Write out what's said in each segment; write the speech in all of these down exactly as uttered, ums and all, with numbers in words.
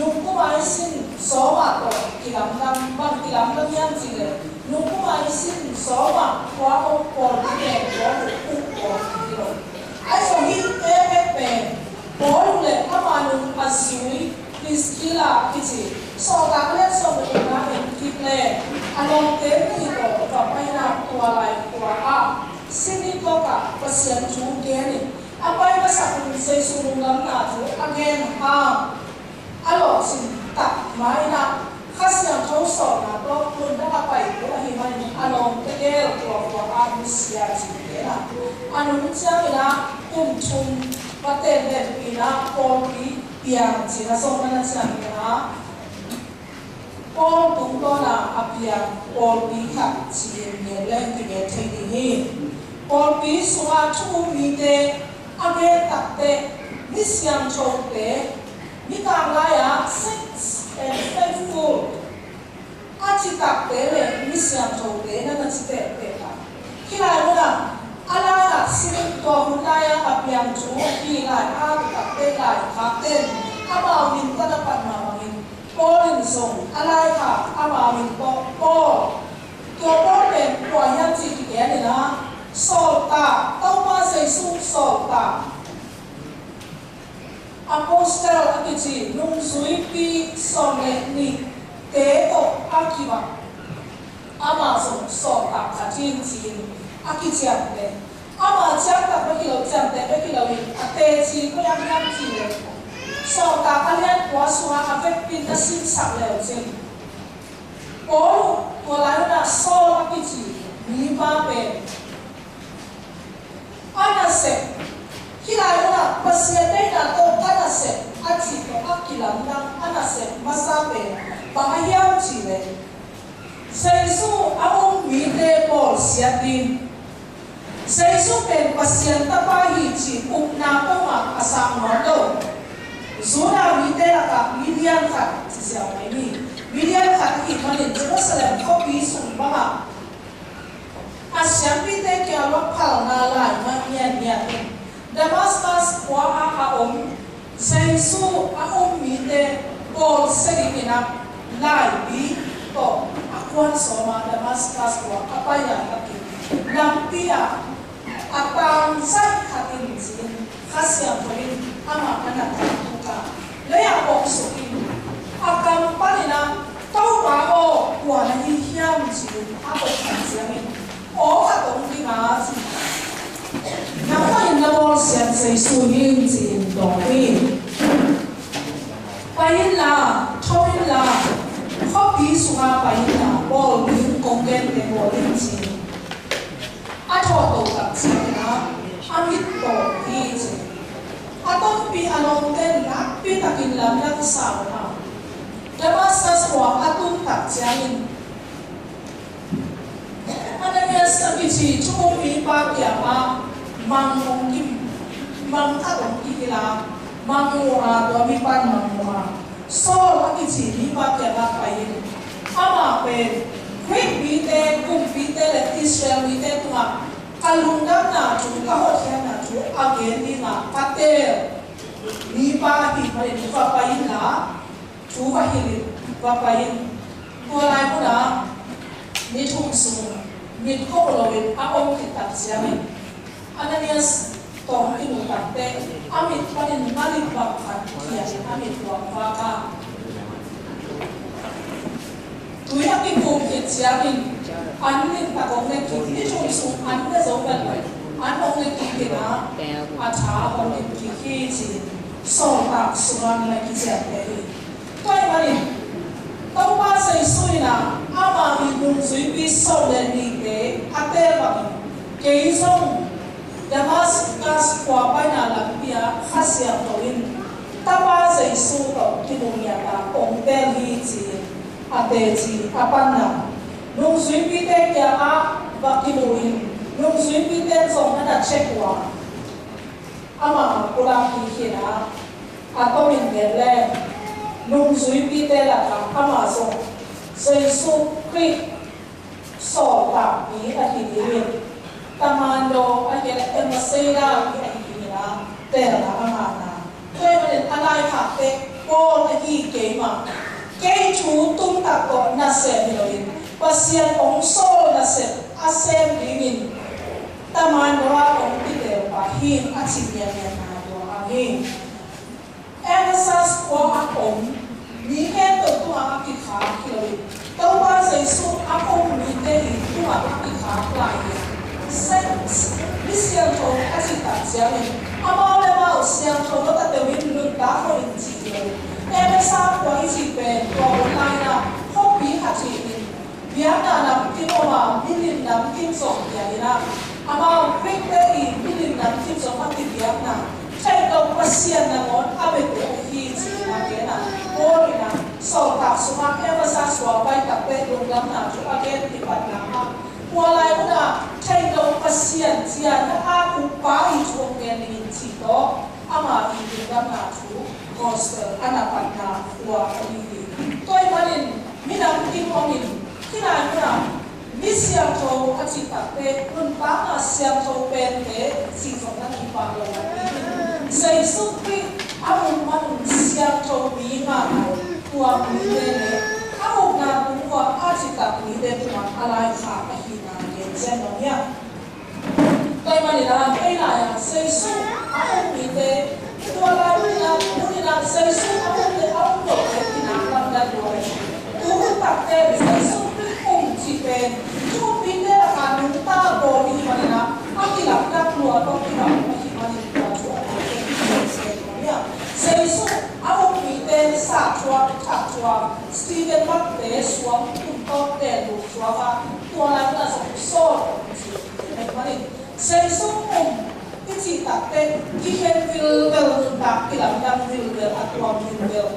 Nungkum a i sin sawm ah tawh kilamdang, bang kilamdang hiam cih leh, nungkum a i sin sawm ah khua om pawlpi pen Paul uh uh pawlpi hi lo. Ahi zong hih Efesa pen Paul uh le ama nung a zui Priskilla kici sawltak a lian sawm le gukna en kik leh, a lawmte nih tawh va paina tua lai khua ah synagogue ah Pasian thu gen in, a pai masak hun Jesu lungdamna thu a gen hang a lawhcin tak ma-in ah Kha Siangtho sawlna tawh hun dang a pai kul ahih manin a lawmte gel tua khua ah nusia ci-in gen a, a nung ciangin ah kum thum va tendenpih in ah pawlpi piang ci-in a zong na na ciangin ah Paul tungtawna a piang pawlpi khat ci-in gen leng kigen thei ding hi. Pawlpi sungah thu um mite a gen takteh mi siangthote, mikang lai-ah saints and faithful a ci takte le mi siangthote na na ci tehteh a, hih lai munah a lai-ah sin tua hun lai-ah a piang thu hih lai-ah a takte laikhakte in amau min tawh a pat mah bangin Paul in zong a laikhak amau min tawh Paul. Tua Paul pen kua hiam cih kigen in ah, sawltak, Topa Jesu sawltak, apostle a kici nungzuipi sawm le nihte tawh a kibang. Amah zong sawltak khat hi ci-in a kiciamteh. Amah ciamtak bek hi lo, ciamteh bek hi loin a teci koi-ah hiam cih leh, sawltak a lian kua sungah a vekpi-in na sinsak le uh cin. Paul uh tua lai hunah Saul a kici mipa pen a nasep, hih lai hunah Pasian deihna tawh ka nasep a cih tawh a kilamdang a nasep masa pen bang a hiam cih leh, Jesu a um mite bawlsiat ding. Jesu pen Pasian Tapa hi cih upna pongah a sang nuam lo. Judah mite lakah milian khat ci ziau mai ni. Milian khat ahih manin Jerusalem khuapi sung bangah a siampite kiangah phalna lai mah ngiatngiat in Damascus khua ah a om Jesu a um mite bawlsia dingin ah laipi tawh a kuan sawm a Damascus khua a pai a, lampi ah a tangzaih khat in ci-in Kha Siangtho in amah a na tangtuk a, lei ah oksuk in a kam panin ah, Topa aw, kua na hi hiam ci-in a oksuk ciangin, aw khat hong ding a ci-in, nangmah in na bawlsiat Jesu hi in ci-in dawng hi. Pai inla, tho inla, khuapi sungah pai inla, bawl ding kong gente bawl in ci-in a thawhto tak ciangin ah a mit tawh hi ci. A tonpih a lawmte in nakpi takin lamdang sa uh a, Damascus khua a tun tak ciangin Ananias a kici thu um mipa kiangah mang hong ki, mang khat hong kihilh a, mang mu a, tua mipa in mang mu a, Saul a kici mipa kiangah pai in, amah pen Greek mite, kumpite le Israel mite tungah ka lungdamna thu, ka hotkhiatna thu a gen dingah ka teel mipa ahih manin va pai inla, thu va hilh in, va pai in. Tua lai munah ni thum sung mit khop loin a om khit tak ciangin Ananias tawh i mu takteh a mit panin malik bang khat khialin a mit luang vak a, tui a kipum khit ciangin an limtak hong ne kik, ni thum sung an ne zo vet lo, an hong ne kik in ah a tha hong lim kik hi ci-in sawltak sungah na kiciamteh hi. Tua ahih manin Topa Jesu in ah ama nungzuipi sawm le nihte a teel bangin kei zong Damascus khua paina lampi ah Kha Siangtho in Tapa Jesu tawh kimu ngiat a hong teel hi ci-in a teci a panna nungzuipite kiangah va kimu in, nungzuipite zong na na check uh a, amah a pulak hi khin a, a tomin gen leng nungzuipite lakah amah zong Jesu Khrih sawltakpi ahi dingin, commando ahi leh ambassador pi ahi dingin a teelna a ngahna. Tua ahih manin a laikhakte Paul ahi keimah, kei thu tumtak tawh nasem hi loin, Pasian hong sawl nasep a sem dingin Taman Noah hong kiteel pah hi, a ci mianmian nai tua hang hi. Ephesus khua a om mi khempeuh tungah a kikhak hi loin, Topa Jesuh a um mite i tungah a kikhak lai hi. Saints, mi siangtho a cih tak ciangin, amau le amau siangtho lo ta deuh in nuntak lo in cih hi lo. Ephesus khua i cih pen tua hun lai-in ah khuapi khat hi in, biakna namkim om a, milim namkim zong hi a, amau Greek-te i milim namkim zong a kibiakna, theih loh Pasian nangawn a biate ahi cihna genna Paul in ah sawltak sungah Ephesus khua pai takteh lungdamna thu a gen kipatna ah, khua lai munah theih loh Pasian ci-a na a ukpa i thu hong gen dingin cih tawh ama i lungdamna thu gospel a na patna khua ahi hi. Tua ahih manin minam kim om in, hih lai munah mi siangtho a cih takteh nuntakna siangtho pente cih zong na kipah lo ahi hi. Jesuh Khrih a um manun siangtho mi ngai tua mite le a ukna tung ua a cih tak mite tungah a laikhak ahihna gen cian lo hiam? Tua ahih manin ah ei lai-ah Jesuh a um mite, tua lai mun in ah, mun in ah Jesuh a um le a um lote kinak lamdang lua hi. Tu hun takteh Jesuh Khrih um cih pen thu umpite lakah nungta bawl i hih manin ah a kilamdang lua tawh kibang ahih manin tua thu a tel pen Jesuh a um mite sah thuak, thah thuak, Stephen bangte suang tum tawh tel lut thuak a, tua lai munah zong sawl a om cih ahih manin, Jesuh um i cih takteh kikhen vilvel, nuntak kilamdang vilvel, a tuam vilvel.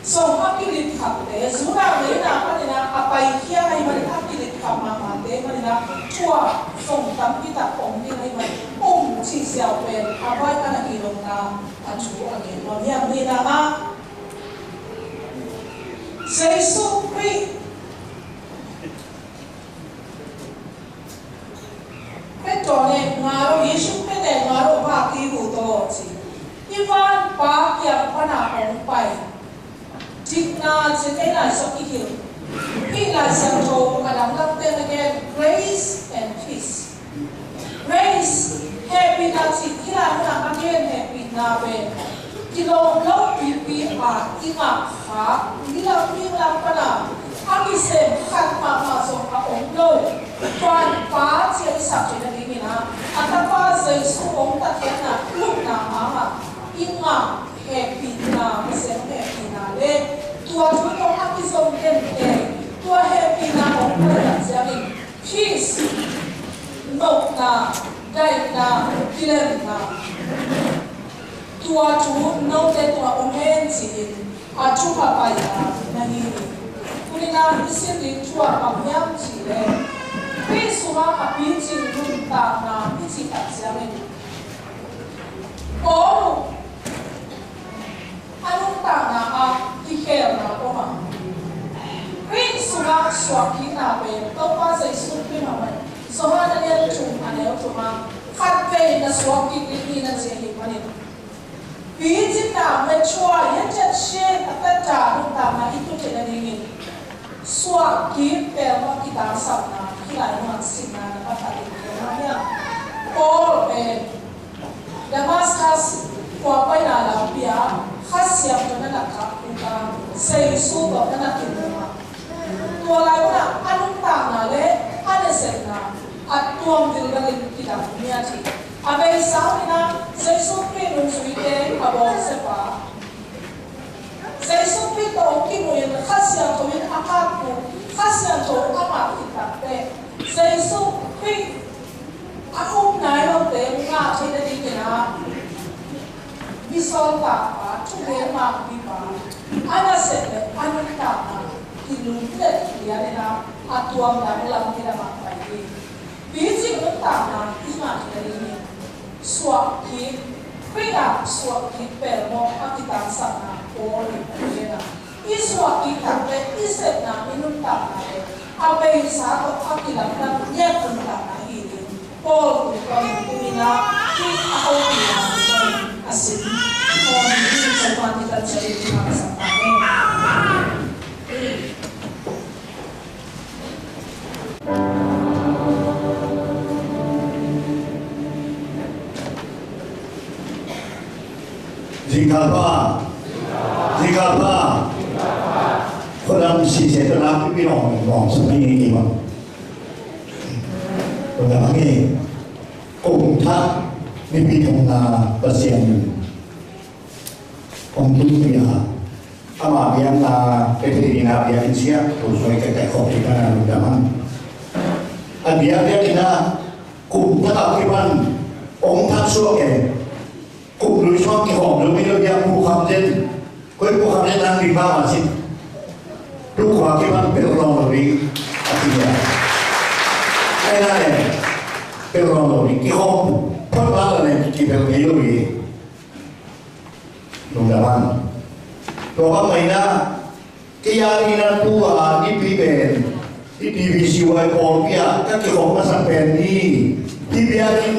Zong a kilitkhapte, Judah leina panin ah a paikhia ahih manin a kilitkhap mahmahte manin ah thu-ah zong tampi tak om ding ahih manin um cih ziau pen a baih a na hi lo na a thu a gen nuam hiam? Nihna ah Jesuh Khrih Petro ne ngaro, Jesuh Petro ne ngaro ba ki hu to ci. I van Pa kiang pana hong pai. Dikna cih ei Lai Siangtho i hilh. Hih Lai Siangtho a dangdang te na gen grace and peace. Grace, hehpihna cih hih lai munah a gen hehpihna pen kilawm lo pipi a i ngah kha, i lam, i lam pana a kisem khat mahmah zong a om lo. Van Pa ci-a i sak theih nadingin ah a Tapa Jesuh hong tatkhiatna, lupna hangah i ngah hehpihna, Pasian hehpihna le tua thu tawh a kizom gentehna, tua hehpihna hong pai tak ciangin peace, nopna, daihna, kilemna, tua thu note tungah om hen ci-in a thupha paina na hi hi. Tuni-in ah i sim ding thu-ah bang hiam cih leh, Khrih sungah a picing nuntakna i cih tak ciangin, Paul a nuntakna ah kikhelna om a, Khrih sungah suakkikna pen Topa Jesuh Khrih mahmah. Johan a lian thum a neu thum ah, khatvei na suakkik ding hi na ci ahih manin, picing na, mature, yet yet shin a tata nuntakna i tun theih nadingin suakkik pelmawh kitangsapna, hih lai mun simna na phat ding hi a, Paul pen Damascus khua paina lampi ah Kha Siangtho na na kah uh a, Jesuh tawh na na kimu a, tua lai munah a nuntakna le a nasepna a tuam vilvel in kidang ngiat hi. A beisa in ah Jesuh Khrih nungzuite a bawlsiapa, Jesuh Khrih tawh hong kimuh in Kha Siangtho in a kap uh, Kha Siangtho amah khit takteh Jesuh Khrih a um nai lote ngah theih nadingin ah, mi sawltakpa, thugen makpipa, a nasep le a nuntakna kilunglet lian in ah a tuamdang lam kidang ah pai hi. Picing nuntakna i ngah theih nadingin suakkik, Khrih ah suakkik pelmawh a kitangsapna Paul in a gen a, i suakkik takteh i sepna, i nuntakna le a beisa tawh a kilamdang ngiat nuntakna hi ding Paul tungtawnin tuni-in ah hih a hopihna tungtawnin a sim. Zingkal pha, zingkal pha. Khuadam sise tawh nakpi-in hong, hong sa ding hi mah. Khuadam hi. Kum thak Nipi thumna Pasian in hong tunpih a, ama biakna, Bethel inn a biakinn siak, tua sung i kaikhawm ding a lungdam hang. A biakinn ah kum thak a kipan hong thak suak e. Kum lui sung kikhawm lo mi lo, biak Pu Kham Zen. Koi Pu Kham Zen nang ding mah mah cin. Tu khua kipan bel lawng lo ding a ci a. Ai na e, bel lawng lo ding. Kikhawm phot mah leh kibel ngei lo ding. Lungdam hang. Tua bang mah in ah, kei a ding in ah tua Nipi pen, i T V C Y pawlpi ah ka kikhawm masa pen hi. Hih biakinn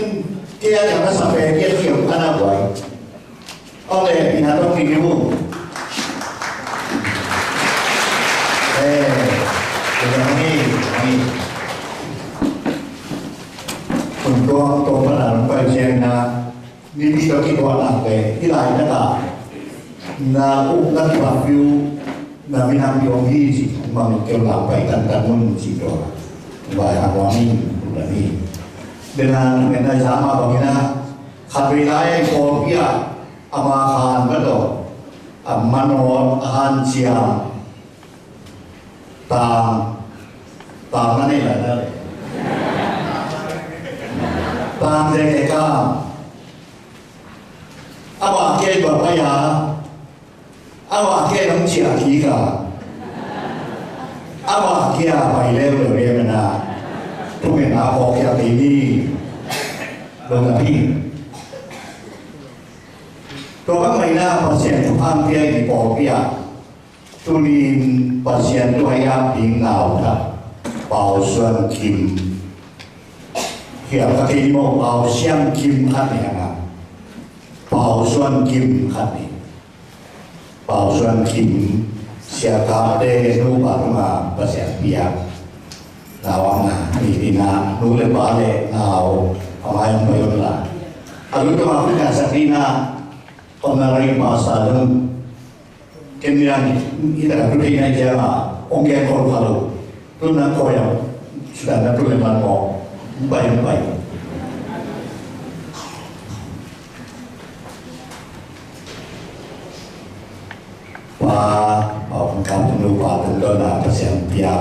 kei a ding a masa pen hi a ci a, ka na buai. Aw le, pi na tawh kik ni mu. Eh, lungdam hi, hi. Kun tua, tua pan a hong pai ciangin ah, Nipi tawh kituahna le, hih laitak ah na ukna kibang viu, na minam viu om hi ci, mang keu lam pai tantan mun ci tua. Vai hang ua min, tua ni. Bena, bena zama bangina, khat vei lai pawlpi ah, ama khan ka tawh, a manawt, a hanciam, tang, tang na nei lai na le. Tang ze ke ka. Ama ke ba pa ya. Ama ke nang cia ki ka. Ama ke a pai leu leu leu na. Tu me na ko kia ke ni. Lo na pi. Tua bang mah in ah Pasian thupha pia i pawlpi ah. Tuni-in Pasian thu a ap ding nau khat, Pau Suan Kim. Hiam ka kei maw, Pau Siam Kim khat ni hang a. Pau Suan Kim khat ni. Pau Suan Kim, Sia Kap te nupa tungah Pasian pia. Nau a ngah ni, ni na, nu le pa le nau, a mai a mai on la. A lu tungah Pasian sak ni na, Honorary Pastor Lung. Ken niang, i tak a tu thei nai ciang a, hong gen khol kha lo. Tu nang khol yang, sudah na tu le man mo. Mbai, mbai. Pa, pa hong kam tu pa tu tu na Pasian pia.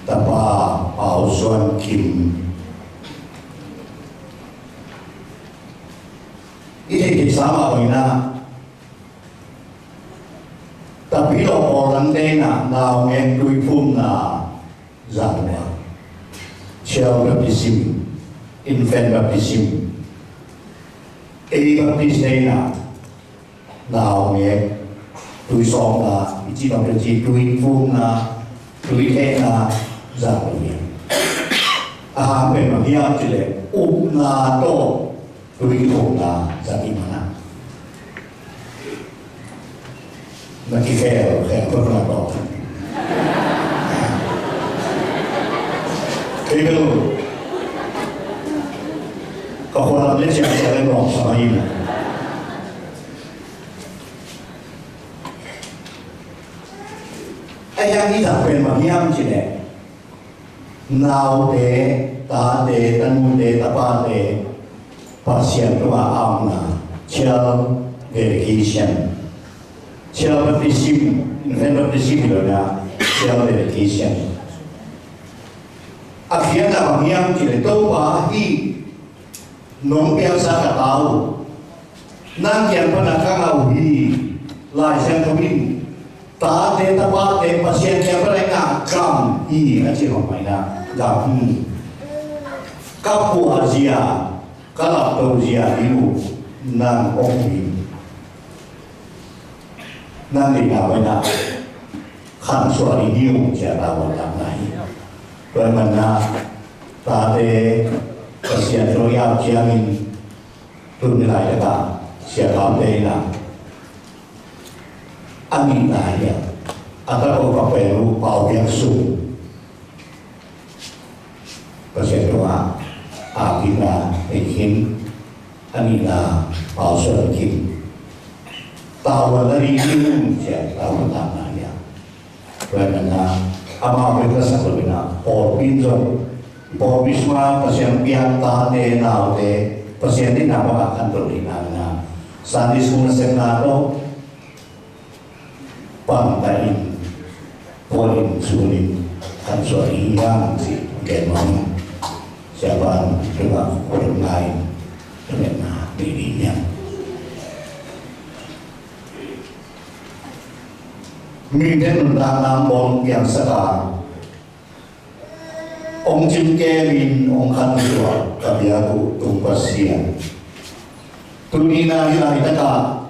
Tapa, Pau Suan Kim. I thei thei sa mah bang in ah. Tapi lo ko lang te na, nau ngen tui phum na, zang na. Child baptism, infant baptism. A baptism te na, nau ngen tui sawm na, i ci bang te ci tui phum na, tui theh na, zang na. A hang pen bang hiam ci le, upna tawh, Tui kikhopna za ding mah na. Na kikhel khel ko na tawh. Kei bel ka khua lam le ciang ciang le nuam sa mah hi. A hiang hi tak pen bang hiam cih leh, naute, tate, tanute, tapate, Pasian tungah a omna, child dedication. Child baptism, infant baptism hi lo na, child dedication. A khiatna bang hiam cih leh Topa hih nong piangsa ka ta uh, nang kiang pana ka ngah uh hi. Lai Siangtho in tate tapate Pasian kiang pana i ngah gam hi a ci mah mah hi na, gam hi. Ka puahzia, ka laptozia ding uh nang om hi. Nang deihna pai na khansuah ding hi uh ci a, tavuan lamna hi. Tua ahih manin tate Pasian tawh i ap ciangin tuni laitak ah Sia Kam te in a, a nihna hi a, a taktak uh ka pen uh Pau Biak Sung, Pasian tungah a kina ei khin, a nihna Pau Suan Kim. Tavuan na ri kim sia tavuan na na hi a. Tua ahih manin amau pen ka sak lo in a, pawlpi in zong, pawlpi sungah Pasian piang tate naute Pasian deihna bangah kan tun ding nangin, Sunday school na sepna tawh pangta in, puan in, sun in kan suah hi hang ci gen mawk. Siapa in tungah kuat ngai, tungah na ni ni yang. Mite nuntakna bawl piangsak a, hong cimkemin hong khansuah ka biak uh tung Pasian, tuni-in a hi laitakah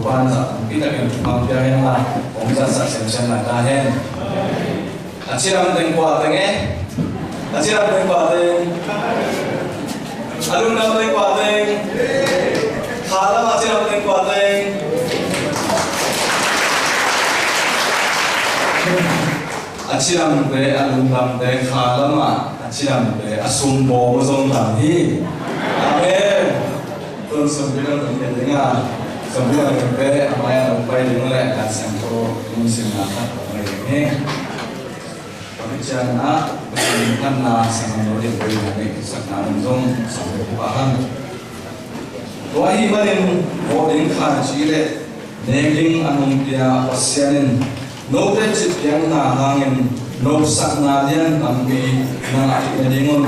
Topa'n zahtakpi takin thupha pia hen la, hong zatsak semsem lai ta hen. A cidam teng kua teng e? A cidam teng kua teng? A lungdam teng kua teng? Kha lam a cidam teng kua teng? A cidamte, a lungdamte, kha lamah a cidamte a sumbaw a zong tam hi. Amen. Tun sumpi dong tun khen ding a, sumpi dong tun pe a mai a dong pai ding le kan siangtho tun simna khat a mai ding hi. Kami ciang a, sumpi khan na sang lo ding pai na ding sakna dong zong sang lo pa han. Tua ahih manin vawh ding khaici le nek ding a nungpia Pasian in note citpiakna hangin nopsakna lian tampi na ngaih nadingun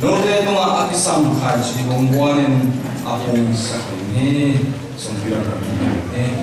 note tungah a kisam khaici hong guanin a pungsak ding hi. Sumpi lam hi.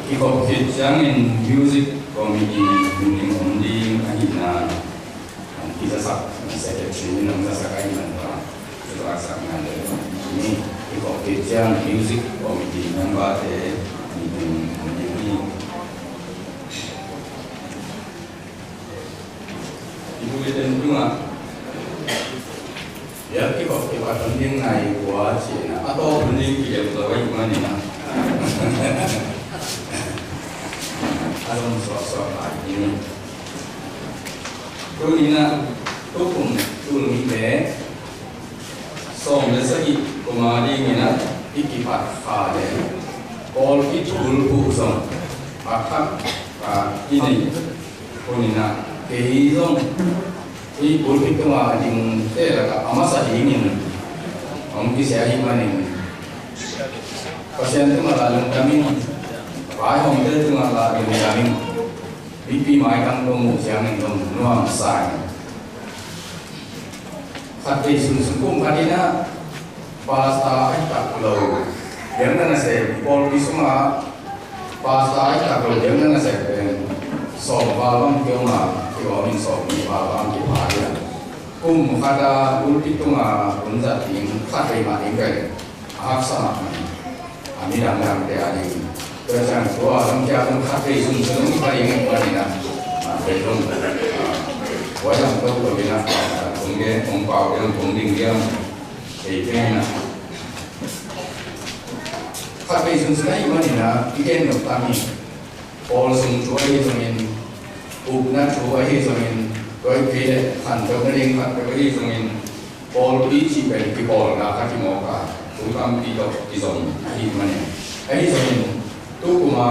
Kikop khit ciangin music committee meeting om ding ahihna, kizasak, secretary in hong zasak ahih manin, kizasak ngai le. Ni, i kong pit ciang music committee member te meeting ni. I bulletin tungah, ya, i kong pit a tun ding nai kua cina a to tun ding ki lem zo i mani na. A zong suak suak lai ni. Tuni na, tukum, tuni le sawm le sagih kum a dingin ah i kipat kha le pawlpi thubulphuh zong a khat, a, i nei. Tuni na, kei zong i pulpit tungah a dingte lakah a masa dingin hong kisia ahih manin Pasian tungah la lungdam ing, vaihawmte tungah la lungdam ing. Mipi maitang kong muh ciangin zong nuamsa ing. Khatvei sunsun kum khat in ah pastor ahi tak lo, biakna nasem, pawlpi sungah pastor ahi tak lo biakna nasem pen sawm val bang ki om a, ki om in sawm nih val bang kipha hi a. Kum khat a pulpit tungah hun zat ding khatvei mah ding pen a haksa mahmah hi. A midang dangte a ding. Tua ciang tua zong kia zong khatvei sunsun hong pai ing tua ni na. A, tua zong, a, tua zong tua tua ni na. Kong gen, kong pau gen, kong ding gen. Kei pen na. Khatvei sunsun ahih manin na, i gen nop tam hi. Pawl sung thu ahi zongin, upna thu ahi zongin, tua hi kei le khantoh nading khat peuh ahi zongin, pawlpi cih pen kipawlna khat hi mawk a, thu tampi tawh kizom ahih manin. Ahi zongin, tu kuma,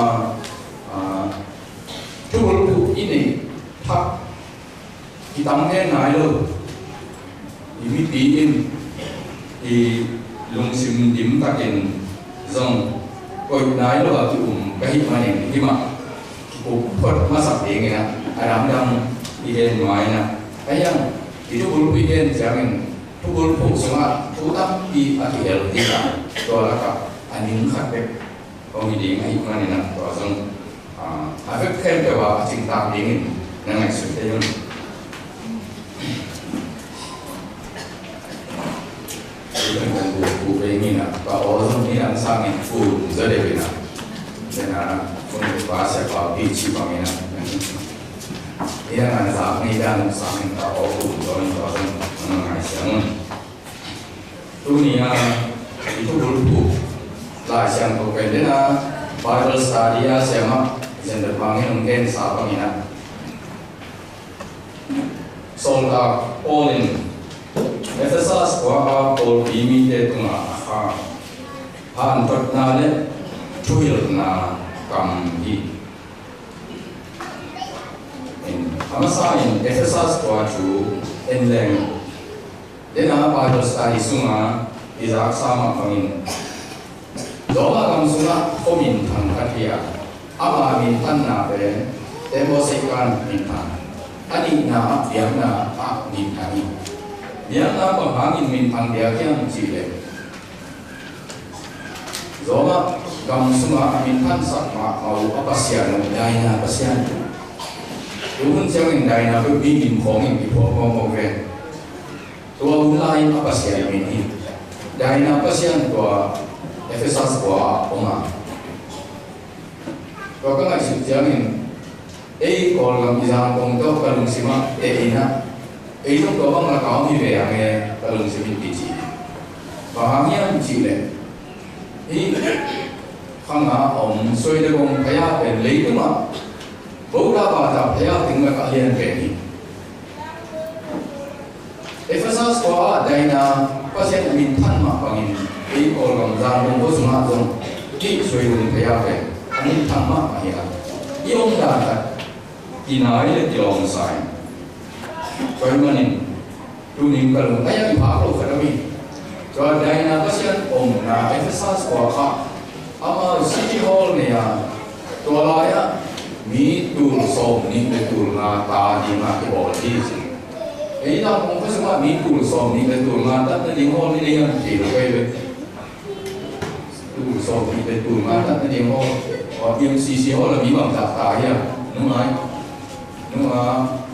ah, thubulphuh i neih thak kitam hen nai lo. I mipi in i lungsim dim takin zong koih nai lo a ki-um ka hih manin himah kikup phot masak dingin ah, a dangdang i gen mai-in ah. Ahi hang i thubulphuh i gen ciangin thubulphuh sungah thu tampi a kihel ding a, tua lakah a ning khat bek hong hi ding ahih manin ah tua zong, ah, a vek khempeuh ah a cingtak dingin na ngaihsut thei un. Tua zong kan bu, bu vei min ah, ka aw zong ni dang sangin bu zaw deuh in ah. Tua na, phone pa sia pa pi ci bangin ah. Ni dang an zak ni dang sangin ka aw bu zaw in tua zong na ngaihsiang un. Tuni a i thubulphuh Lai Siangtho pen den a Bible study a siam ah, i Zentaw bangin hong gensa bangin ah, Sawltak Paul in Efesas khua a pawlpi mite tungah a kha hanthotna le thuhilhna kam hi. In, a masa in Efesas khua thu en leng, den a Bible study sunga i zaksa mah bangin, Roma gam sungah khuaminthang khat hi a, ama minthanna pen Tembaw Seikan minthang, a nihna ah biakna ah minthang hi. Biakna bang hangin minthang diak hiam cih leh, Roma gam sungah a minthansak mahmah uh a pasian uh Diana pasian. Tu hun ciangin Diana peuh mi min khawngin kiphuak mawkmawk ve. Tua hun lai-in a pasian min hi. Diana pasian tua Efesas khua ah om a. Tua ka ngaihsut ciangin ei Kawlgam i Zangkong tawh ka lungsim ah teh in ah, ei zong tua bang lak ah om hi ve hang e, ka lungsim in kici. Bang hang hiam cih leh, hih khang a om Soi Le Gong phaya pen leitungah Buddha bata phaya teng lakah a lian pen hi. Efesas khua ah Diana pasian a minthan mah bangin ei Kawlgam Zangkong khua sungah zong hih Soi Le Gong phaya pen a minthan mahmah hi a, i omdan khat kinai le kilawmsa in. Tua ahih manin tuning ka lung a iang i phak lo khat om hi. Tua Diana pasian omna Efesas khua ah amau city hall nei a, tua lai-ah mi tul sawm nih le tul nga ta ding a kibawl hi ci. Ei Zangkong khua sungah mi tul sawm nih le tul nga tat nading hall hi ding hiam ci lo kei ve. Tul sawm nih le tul nga tat nading hall, M C C hall a mi bangzah ta hiam? Nungai, nunga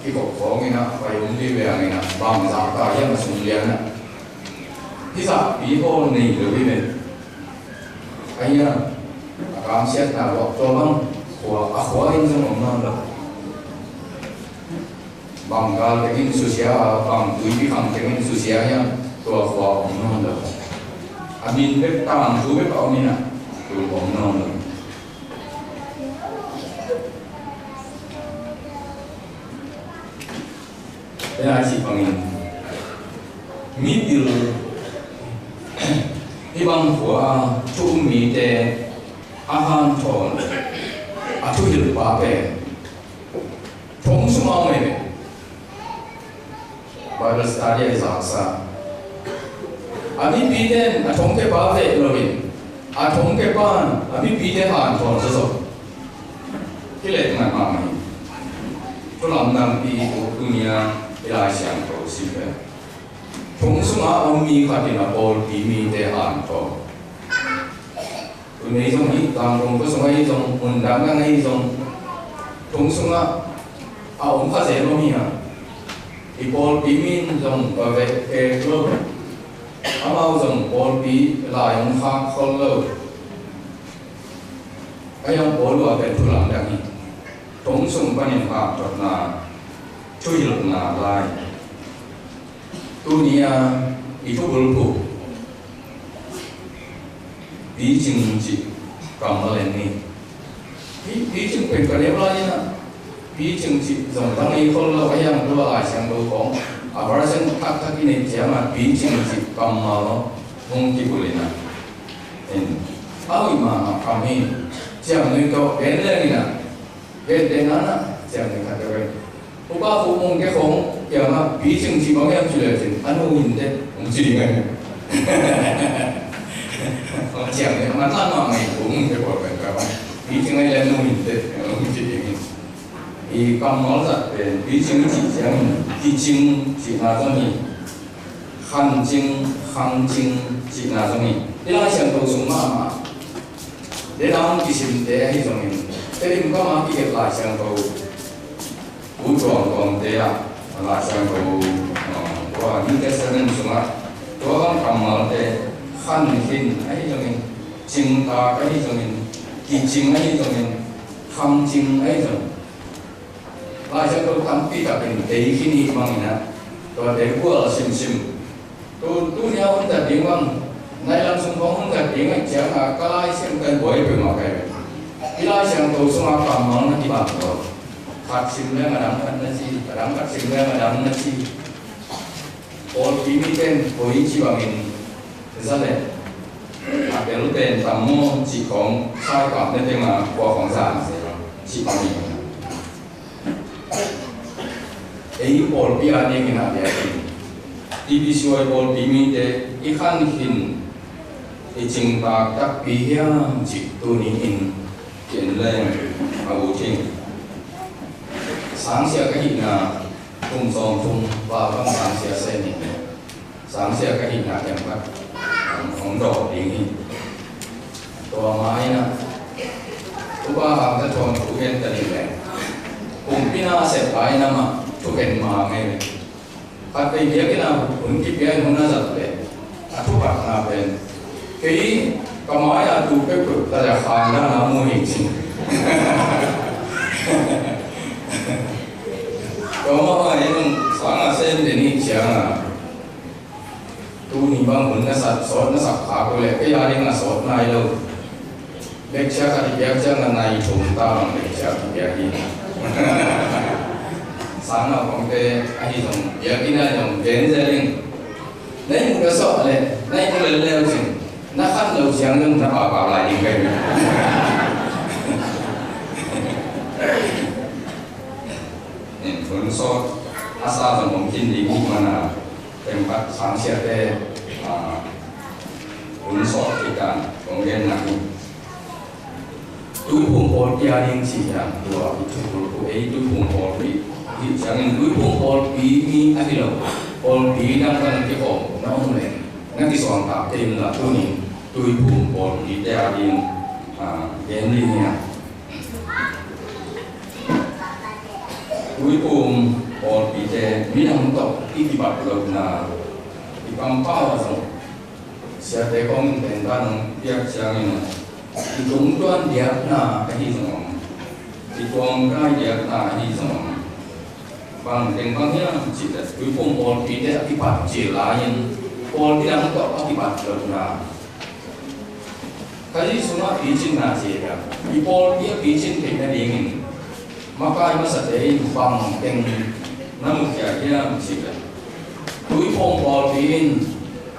kikop khawng in ah pai om ding ve hang in ah bangzah ta hiam a sum lian ah. Hih zahpi hawl nei lo hi ve. Ahi a, a kamsiatna luah tua bang khua, a khua in zong om nawn lo. Bang gal tengin susia a, bang tuipi khang tengin susia hiam, tua khua om nawn lo. A min bek, tangthu bek a om in a, tua om nawn lo. Tua ahih bangin mipil hih bang khua a thu um mite a hanthawn, a thuhilhpa pen thong sungah om hi ve. Bible study a i zaksa a mipite in a thongkiapa veh loin, a thongkiapa in a mipite hanthawn zawzaw. Kilet ngat mahmah hi. Thu lamdangpi, tuni a i Lai Siangtho sim pen thong sungah a om mi khat in a pawlpi mite hanthawn. Tuni zong hi, Zangkong khua sungah hi zong, mun dangdang ahi zong, thong sungah a om kha zel om hi a. I pawlpi mi in zong va veh kei lo. Amau zong pawlpi lai hong khak khol lo. A hiang pawl uh a pen thu lamdang hi. Thong sung panin hanthawnna, thuhilhna lai. Tuni a i thubulphuh Picing cih kammal en ni. Pi, Picing pen ka neu lai in a, Picing cih zong dang ei khol lo, a hiang tua Lai Siangtho khawng a version thakthak i neih ciangin Picing cih kammal hong kibulh in a. En, a hoih mahmah kam hi. Ciang nui tawh gen leng in a, gentehna in a, ciang nui khat tawh gen. Upa Pu Mung Khe khawng kiangah Picing cih bang hiam ci lecin, a nu hi inteh, hong ci ding ahi. Ciang nui, man lam mahmah hi, Pu Mung Khe pawl pen ka bang, Picing ahi leh a nu hi inteh, hong ci ding hi. I kammal zat pen Picing cih ciangin kicing cihna zong hi. Khancing, khangcing cihna zong hi. I Lai Siangtho sung mahmah, Lai Siangtho kisimte ahi zongin, Tedim kam a kigelh Lai Siangtho, U Tuang Tuangte ah, Lai Siangtho, uh, tua New Testament sungah tua bang kammalte, khan khin ahi zongin, cingtak ahi zongin, kicing ahi zongin, khangcing ahi zongin, Lai Siangtho tampi takin ei khin hi bangin a, tuate gual simsim. Tu, tuni a hun zat ding bang, nai lam sung khawng hun zat ding ahih ciangin ka Lai Siangtho buai peuhmah ka hi ve. I Lai Siangtho sungah kammal na kibang lo. Khat sim leng a dang khat na ci, a dang khat sim leng a dang na ci. Pawlpi mite in koi ci bangin za leh, a tel pen tam maw cih khawng, sai pam na teng a kua khawng zan se lo cih bangin. Ei pawlpi a dingin a biakinn, T B C Y pawlpi mite i khan khin, i cingtak takpi hiam cih tuni in ki-en leng a ut hi. Sangsia ka hihna kum sawmthum val bang sangsia sem hi. Sangsia ka hihna kiang khat hong dawk ding hi. Tua mah in a, Upa Hang Za Thawn thu gen ta ning leh, kumpi na a sep lai in amah thukhen ma ngei leh, khatvei biakinn a hun kipia in hun a zat leh, a thupatna pen, kei ka mai-a tu peuhpeuh ka za khang dan a mu hi ci. Tua mah in sang a sem den hi ciang a, tuni bang hun na sat, sawt na sak kha ko leh, kei a ding a sawt nai lo. Lecture khat i piak ciang a nai thum ta bang lecture i piak hi. Sang a kongte ahi zong, piak in a zong, gen zel in. Nai mu ka sawh leh, nai mu lel leu cin, na khan lo ciang zong na papa lai ding ka hi. Hun sawt a sa zong om khin ding hi man a, kem khat sangsiate, ah, hun sawt kik a kong gen nak hi. Tuiphum pawlpi a ding ci hiam, tua i thupulphuh ei Tuiphum pawlpi hi ciangin Tuiphum pawlpi mi ahi lo, pawlpi dang dang kikhawm na om leh na kisuangtak kei inla tunin Tuiphum pawlpite a ding, ah, gen ding hi a. Tuiphum pawlpite midang tawh i kibat lohna, i kampau ah zong Siate kong teng tan hong piak ciangin, i tungtuan diakna ahi zong om, i tuangkai diakna ahi zong om. Bang teng bang hiam cih leh, tuiphum pawlpite a kipat cil lai-in pawlpi dang tawh a kipat lohna. Kha Jesu sungah picinna ci a, i pawlpi a picin theih nadingin makai masate in bang teng na mukhia hiam cih leh, tuiphum pawlpi in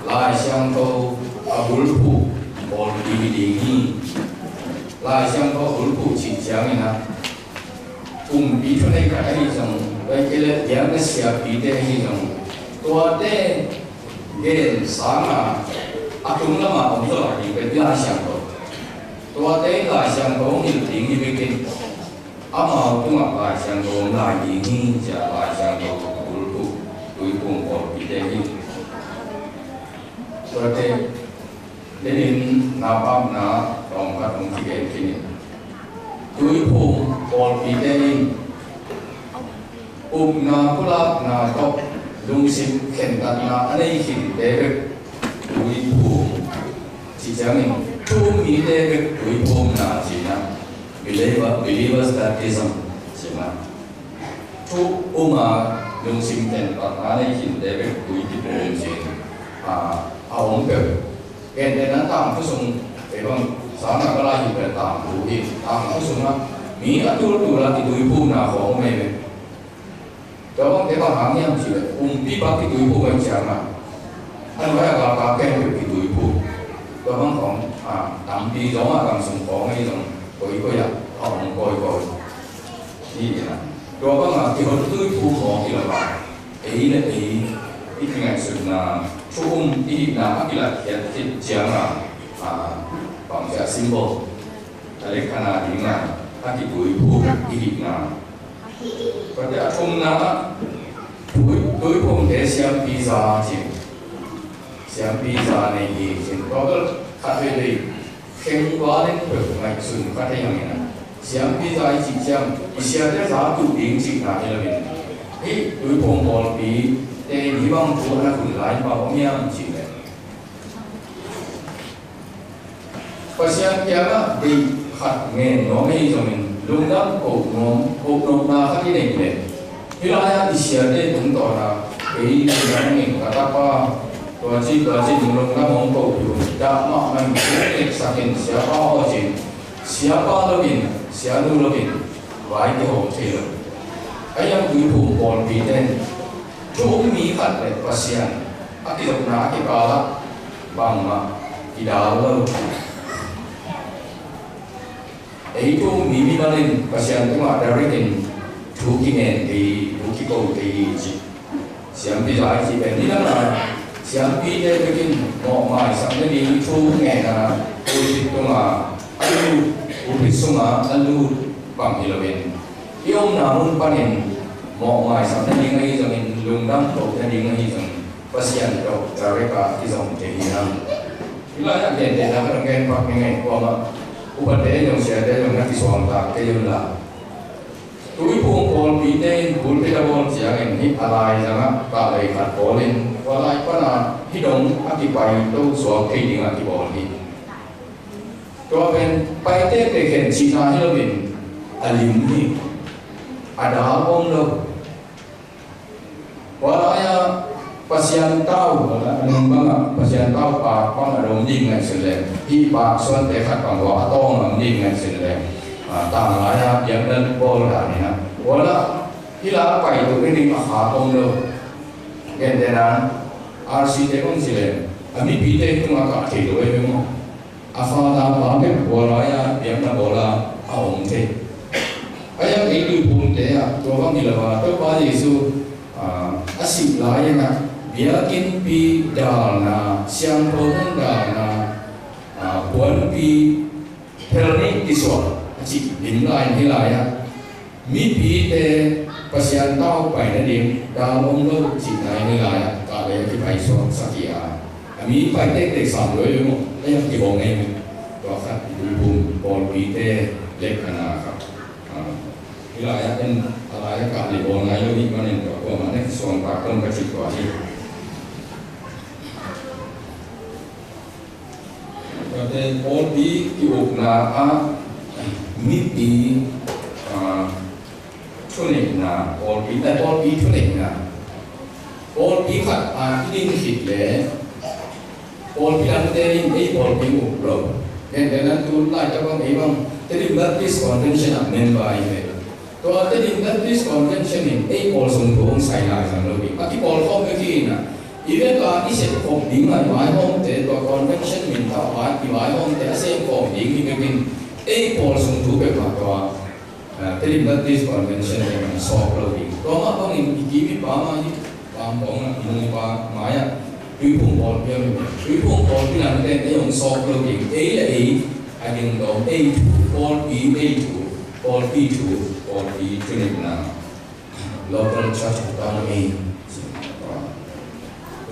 Lai Siangtho a bulphuh pawlpi hi ding hi. Lai Siangtho a bulphuh cih ciangin ah, kumpi thunei khat ahi zong, tua hi kei leh biakna siapite ahi zong, tuate gen sangin a tung lamah om zaw lai ding pen Lai Siangtho. Tuate in Lai Siangtho hong hilh ding hi bek in, amau tungah Lai Siangtho hong lai ding hi, ci-a Lai Siangtho a bulphuh tuiphum pawlpite hi. Tuate, denin naupakna tawm khat hong kigen khin in, tuiphum pawlpite in upna pulakna tawh lungsim khentatna a nei khinte bek tuiphum. Ci ciangin, thu um mite bek tuiphumna cihna, believer, believers baptism cihna. Thu um a lungsim khentatna a nei khinte bek tui kiphum cihna, a, a om peuh. Gentehna tangthu sung, kei bang sangin ka lai hi pen tangthu hi, tangthu sungah mi a tultul a kituiphumna khawng om ei ve. Tua bang te bang hang hiam cih leh, kumpi bang kituiphum ahih ciangin, a nuai a galkap khempeuh kituiphum. Tua bang khawng, a, tampi zong a gam sung khawng ahi zong, koikoi ah a om koikoi. Hi in ah, tua bang a kihon tuiphum mawk hi lo a, ei le ei i kingaihsutna, thu um i hihna a kilatkhiat khit ciangin, a, bangci a symbol, a lekkhana dingin a kituiphum i hihna. Tua te a thumna ah, tui, tuiphumte siampi za ci. Siampi za nei hi ci. Tua bel khat veivei khengval in peuh ngaihsun kha thei hang in ah, siampi za i cih ciang i siate za tuh ding cihna hi lo in, hih tuiphum pawlpite in hih bang thu a na hun lai in bang om hiam cih leh, Pasian kiangah deih khat ngen nuam ahi zongin, lungdam koh nuam, koh nopna khat i neih leh, hih lai-ah i siate tungtawn ah, kei lungdam ing, ka tapa, tua ci tua ci, lungdam hong koh uh, dah mahmah in, hong neksak in, siapa aw ci-in, siapa lo in, sianu lo in, vai kihawm thei lo. Ahi hang tuiphum pawlpite in, thu um mi khat le Pasian a kizopna a kikal ah bangmah kidal lo. Ei thu um mi mimal in Pasian tungah direct in thu kingen thei, thu kiko thei hi ci. Siampi za i cih pen nidang a, siampite bek in mawhmaisakna ding thu ngen a, pulpit tungah a lut, pulpit sungah a lut bang hi lo in, i omna mun panin mawhmaisakna ding ahi zongin, lungdam kohna ding ahi zongin, Pasian tawh direct a kizom thei hi hang. Hih lai-ah gentehna ka dong gen pak ning ei, kuamah upate zong, siate zong na kisuangtak kei un la. Tuiphum pawlpite in pulpit a bawl ciangin hih a laizang ah kahlei khat bawl in, tua lai pan a hih dong a kipai to suak thei dingah kibawl hi. Tua pen pai tektek hen cihna hi lo in, a lim hi, a dal om lo. Tua lai-ah Pasian tau, a nung bangah Pasian tau pak bang a dong ding ngaihsun leng, hih pak suante khat bang tua a tawng a om ding ngaihsun leng, a, tang lai-ah biakna bawl dan hi na. Tua lah hih la a pai tuk ding a khak om lo. Gentehna, R C te kong ci leng, a mipite tungah kah thei lo ei ve maw. A fa ta pa bek tua lai-ah biakna bawl a om thei. Ahi hang ei tuiphumte ah tua bang hi lo a, Topa Jesu, a, a sih lai-in ah biakinnpi dalna, siangtho mun dalna, a, puanpi phelni kisuah a cih lim lai-in hih lai-ah mipite Pasian tau pai nading dal om lo cihna in hih lai-ah kahlei a kipai suaksak hi a, a mi pai tektek sam lo ei ve maw, a iang kibawng ei ve. Tua khat i tuiphum pawlpite lekkhana khat. A, hih lai-ah en a lai-ah kahlei bawl nai lo hi manin tua kuamah na kisuangtak ton ka cih tua hi. Pawlpi ki-ukna ah mipi, ah, thuneihna, pawlpi, eh, pawlpi thuneihna. Pawlpi khat a i ding khit leh pawlpi dangte in ei pawlpi uk lo. Gentehna tu laitak bang ei bang Tedim Baptist Convention ah member ahi ve. Tua Tedim Baptist Convention in ei pawl sung thu hong sai lai zang lo hi. A kipawl khawm bek hi in ah, i vek a i sep khop ding a i vaihawmte tua convention min tawh vai, i vaihawmte a sem khawm ding hi bek in ei pawl sung thu bek mah tua, ah, Tedim Baptist Convention in hong sawk lo hi. Tua mah bangin i kim i pam a hi, pam bawng a i nung i pa mai ah Tuiphum pawlpi a mi, Tuiphum pawlpi lamte ei hong sawk lo ding, ei le ei a ding dawm, ei thu, pawlpi ei thu, pawlpi thu, pawlpi thuneihna, local church autonomy.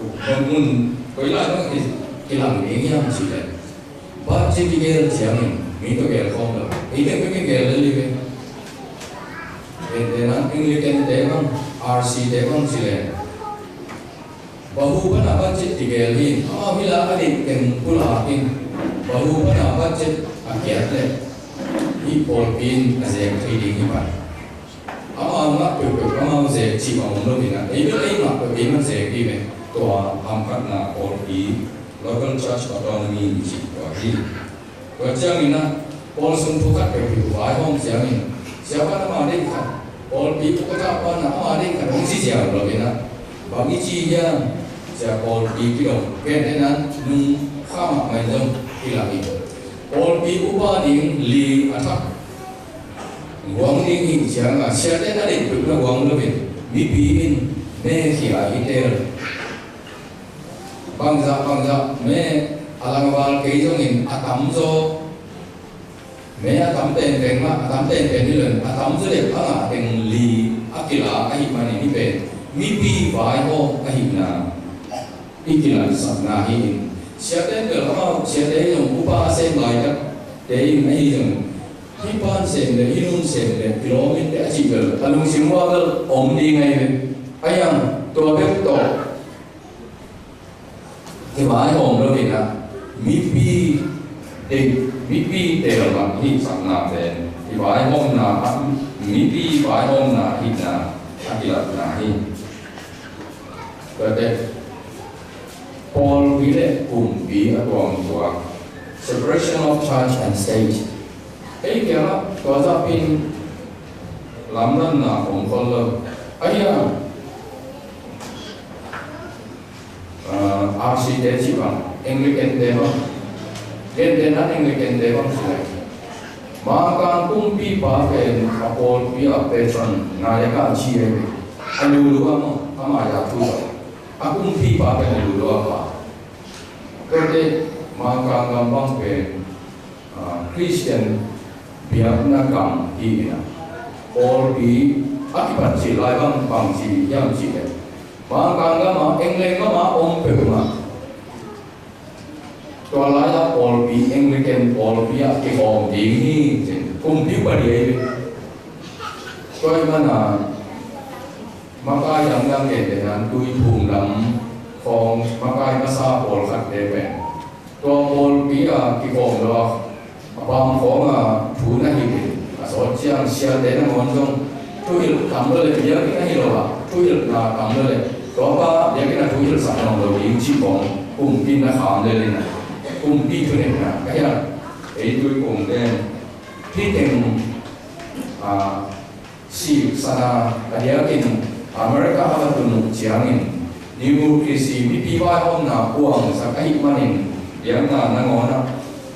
Mun, mun koi lai bang i, i lam ding hiam cih leh, budget i gel ciangin mi tawh gel khawm lo. Ei teng peuh i gel lel hi ve. Gentehna Anglican te bang, R C te bang cih leh, Bahu pana budget kigel hi, amau hi la a deih teng pulak in, Bahu pana budget a kiat leh hih pawlpi in a zek thei ding hi pan. Amau ngah peuhpeuh, amau zek cih bang om lo hi na, ei bel ei ngah peuh ei man zek hi ve. Tua hamphatna pawlpi, local church autonomy cih tua hi. Tua ciangin ah, pawl sung thu khat peuh hi uh vaihawm ciangin, siapa in ama deih khat, pawlpi ukata pa in ama deih khat hong ci ziau lo in ah, bang i ci hiam, cia pawlpi kidong, gentehna nung kha mahmah in zong kilam hi. Pawlpi upa ding li a thak guang ding hi ciang a, siate na deih peuh na guang lo in, mipi in me khia hi tel. Bangzah, bangzah, me a langval kei zongin a tamzaw, me a tam penpen mah, a tam penpen hi lo in, a tamzaw deuh a ngah teng li a kila ahih manin hih pen mipi vaihawm ahihna i kilatsakna hi in, siate in bel amau, siate hi zong upa a sem laitatte in ahi zong, hih pan sem le, hih nun sem le, kilawm in teh a cih bel a lungsim uah bel om ding ahi ve. Ahi hang tua bek tawh kivaihawm lo in ah, mipi deih, mipi tel mah hih sakna pen i vaihawmna ah, mipi vaihawmna ahihna a kilatna hi. Tuate pawlpi le kumpi a tuamtuam, separation of church and state. Ei kiangah tua zahpin lamdanna om khol lo. Ahi hang, ah, R C te cih bang, Anglican te bang, gentehna Anglican te bang cih leh, Mangkang kumpipa pen a pawlpi a patron, nayak a ci ahi ve. A lulu a maw, ama yak thu lo. A kumpipa pen a lulu a pa. Tuate Mangkang gam bang pen, ah, Christian biakna gam hi in ah, pawlpi a kipat cil lai bang bang ci hiam cih leh, Mangkang gam ah, England gam ah om peuhmah tua lai-ah pawlpi, Anglican pawlpi ah kikhawm ding hi ci-in kumpi pali ahi ve. Tua ahih manin makai dangdang gentehna Tuiphum lam khawng makai masa pawlkhatte pen tua pawlpi ah kikhawm lo a, a pam khawng a thu na hilh in, a sawt ciang siate nangawn zong thuhilh tam lo leh, biakinn ahi lo a thuhilhna tam lo leh, tua pa biakinn ah thuhilhsak nawn lo ding cih khawng kumpi in na kham lel in ah, kumpi thuneihna ahi a, ei Tuiphumte hih teng, ah, siksan a, a diakin America a va tun uh ciangin democracy, mipi vaihawmna puangsak ahih manin biakna nangawn ah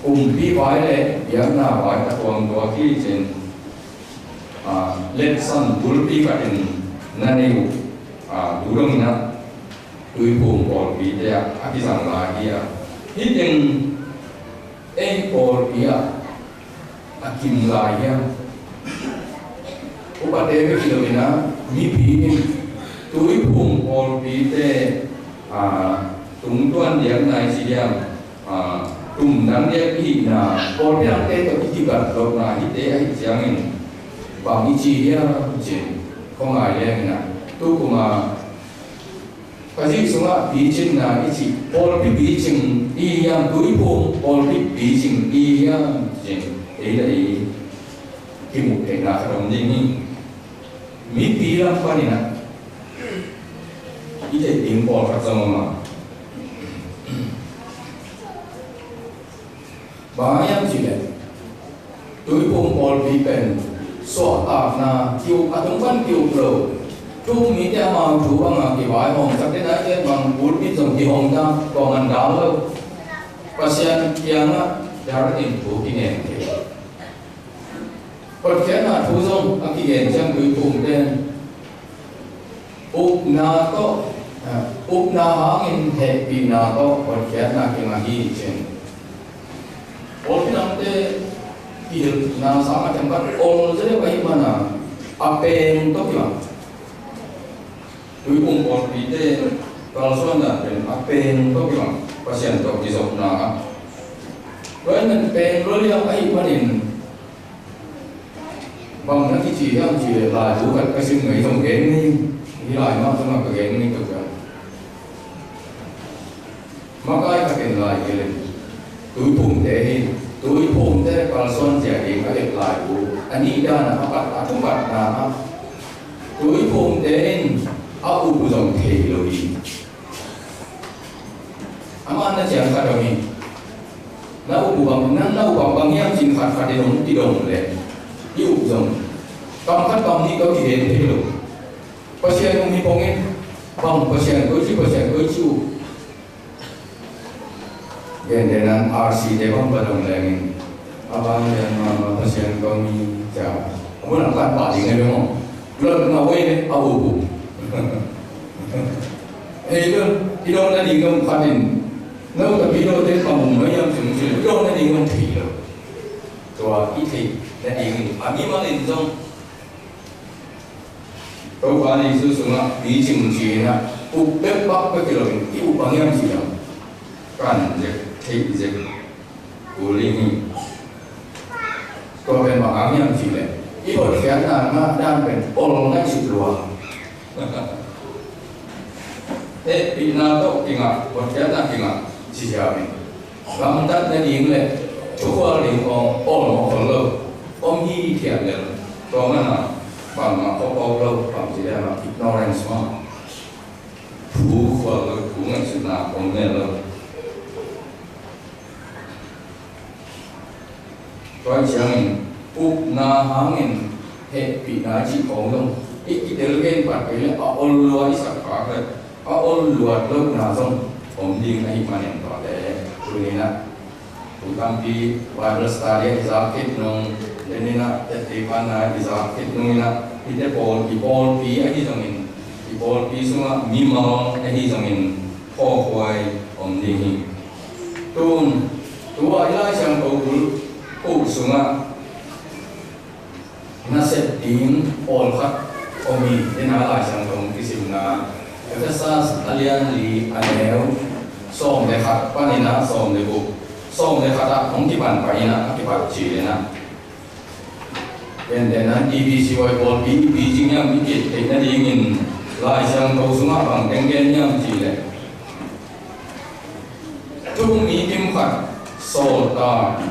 kumpi vai le biakna vai a tuamtuam hi ci-in, ah, letsan bulpi khat in na nei uh, ah, tu dongin ah Tuiphum pawlpite ah a kizang lai hi a, hih teng ei pawlpi ah a kim lai hiam? Upate bek hi lo in ah, mipi in Tuiphum pawlpite, ah, tungtuan diak nai ci hiam, ah, tumdang diak i hihna, pawlpi dangte tawh i kibat lohna hite ahih ciangin bang i ci hiam ci-in kong ngai leng in ah, tu kum a Khazih sungah picinna i cih, pawlpi picing i hiam, tuiphum pawlpi picing i hiam, cih ei le ei kimuh theihna khat om ding hi. Mipi lam panin ah i theih ding pawlkhat zong om a, bang hiam cih leh, tuiphum pawlpi pen suahtakna kiuk, a tung pan kiuk lo. Thu-um mite amau thu banga kivaihawm sak, tena i gen bang pulpit zong kihong ta, tua man dal lo. Pasian kiangah direct in thu kingen thei. Hotkhiatna thu zong a kigen ciang tuiphumte in upna tawh, ah, upna hangin hehpihna tawh hotkhiatna kingah hi, ci-in. Pawlpi dangte kihilhna sangah themkhat ol zaw deuh ahih manin a peng tawh kibang. Tuiphum pawlpite kalsuanna pen a peng tawh kibang, Pasian tawh kizopna ah. Tua ahih manin peng lua liang ahih manin, bang na kici hiam cih leh, laibu khat ka sim ngei zong gen ni. Hih lai mah zong a ka gen ni tuk a. Makai khat in lai hilh in, tuiphumte hi, tuiphumte kalsuan zia ding a leh laibu, a nih dan a pat, a thupatna ah, tuiphumte in a up uh zong thei lo hi. Amah na ciang khat om hi. Na up uh bang, na, na up bang, bang hiam cih khat khat in hong kidong leh, i up zong kam khat kam nih tawh kigen thei lo. Pasian um hi pongin, bang Pasian koici, Pasian koici uh. Gentehna in R C te bang va dong lengin, a bang lian mahmah Pasian kong hi, ci-a, a bun a pan pah ding hi ve maw. Lot ngah uh hi ve, a up uh. Ei lo, i dong nading dong khat in, no tapi lo te pa mum no yam sung sung, i dong nading dong thei lo. Tua i theih nading in, a mimal in zong Topa Jesu sungah picing ci-in ah, up bek bak bek hi loin, i up bang hiam cih leh, kan zek, theih zek, kul ding hi. Tua pen bang hang hiam cih leh, i hotkhiatna ngah dan pen ol ngaihsut lua. Hehpihna tawh kingah, hotkhiatna kingah, ci hiam in. Gamtat nading le thukhual ding hong ol mawk khol lo. Om hithiat lel. Tua manin bangmah khop lo, bangci leh mah ignorance mah. Thukhual lo, thu ngaihsutna om lel lo. Tua ciangin upna hangin hehpihna cih khawng zong i kitel gen pat kei leh a ol lua i sak khak leh a ol luat lohna zong om ding ahih manin tua te tuni-in ah thu tampi Bible study ah i zak khit nung, tuni-in ah teci panna i zak khit nung in ah hihte pawl, i pawlpi ahi zongin, i pawlpi sungah mimal ahi zongin khawkhuai om ding hi. Tun, tua i Lai Siangtho bul uh sungah nasep ding pawlkhat om hi. Tena Lai Siangtho kisimna Efesa a lian li a neu sawm le khat panin ah sawm le guk, sawm le khat ah hong kipan pah in ah, a kipat cil in ah. Gentehna in B C Y pawlpi i picing hiam i kit theih nadingin Lai Siangtho sungah bang teng gen hiam cih leh, thu-um mi kim khat sawltak,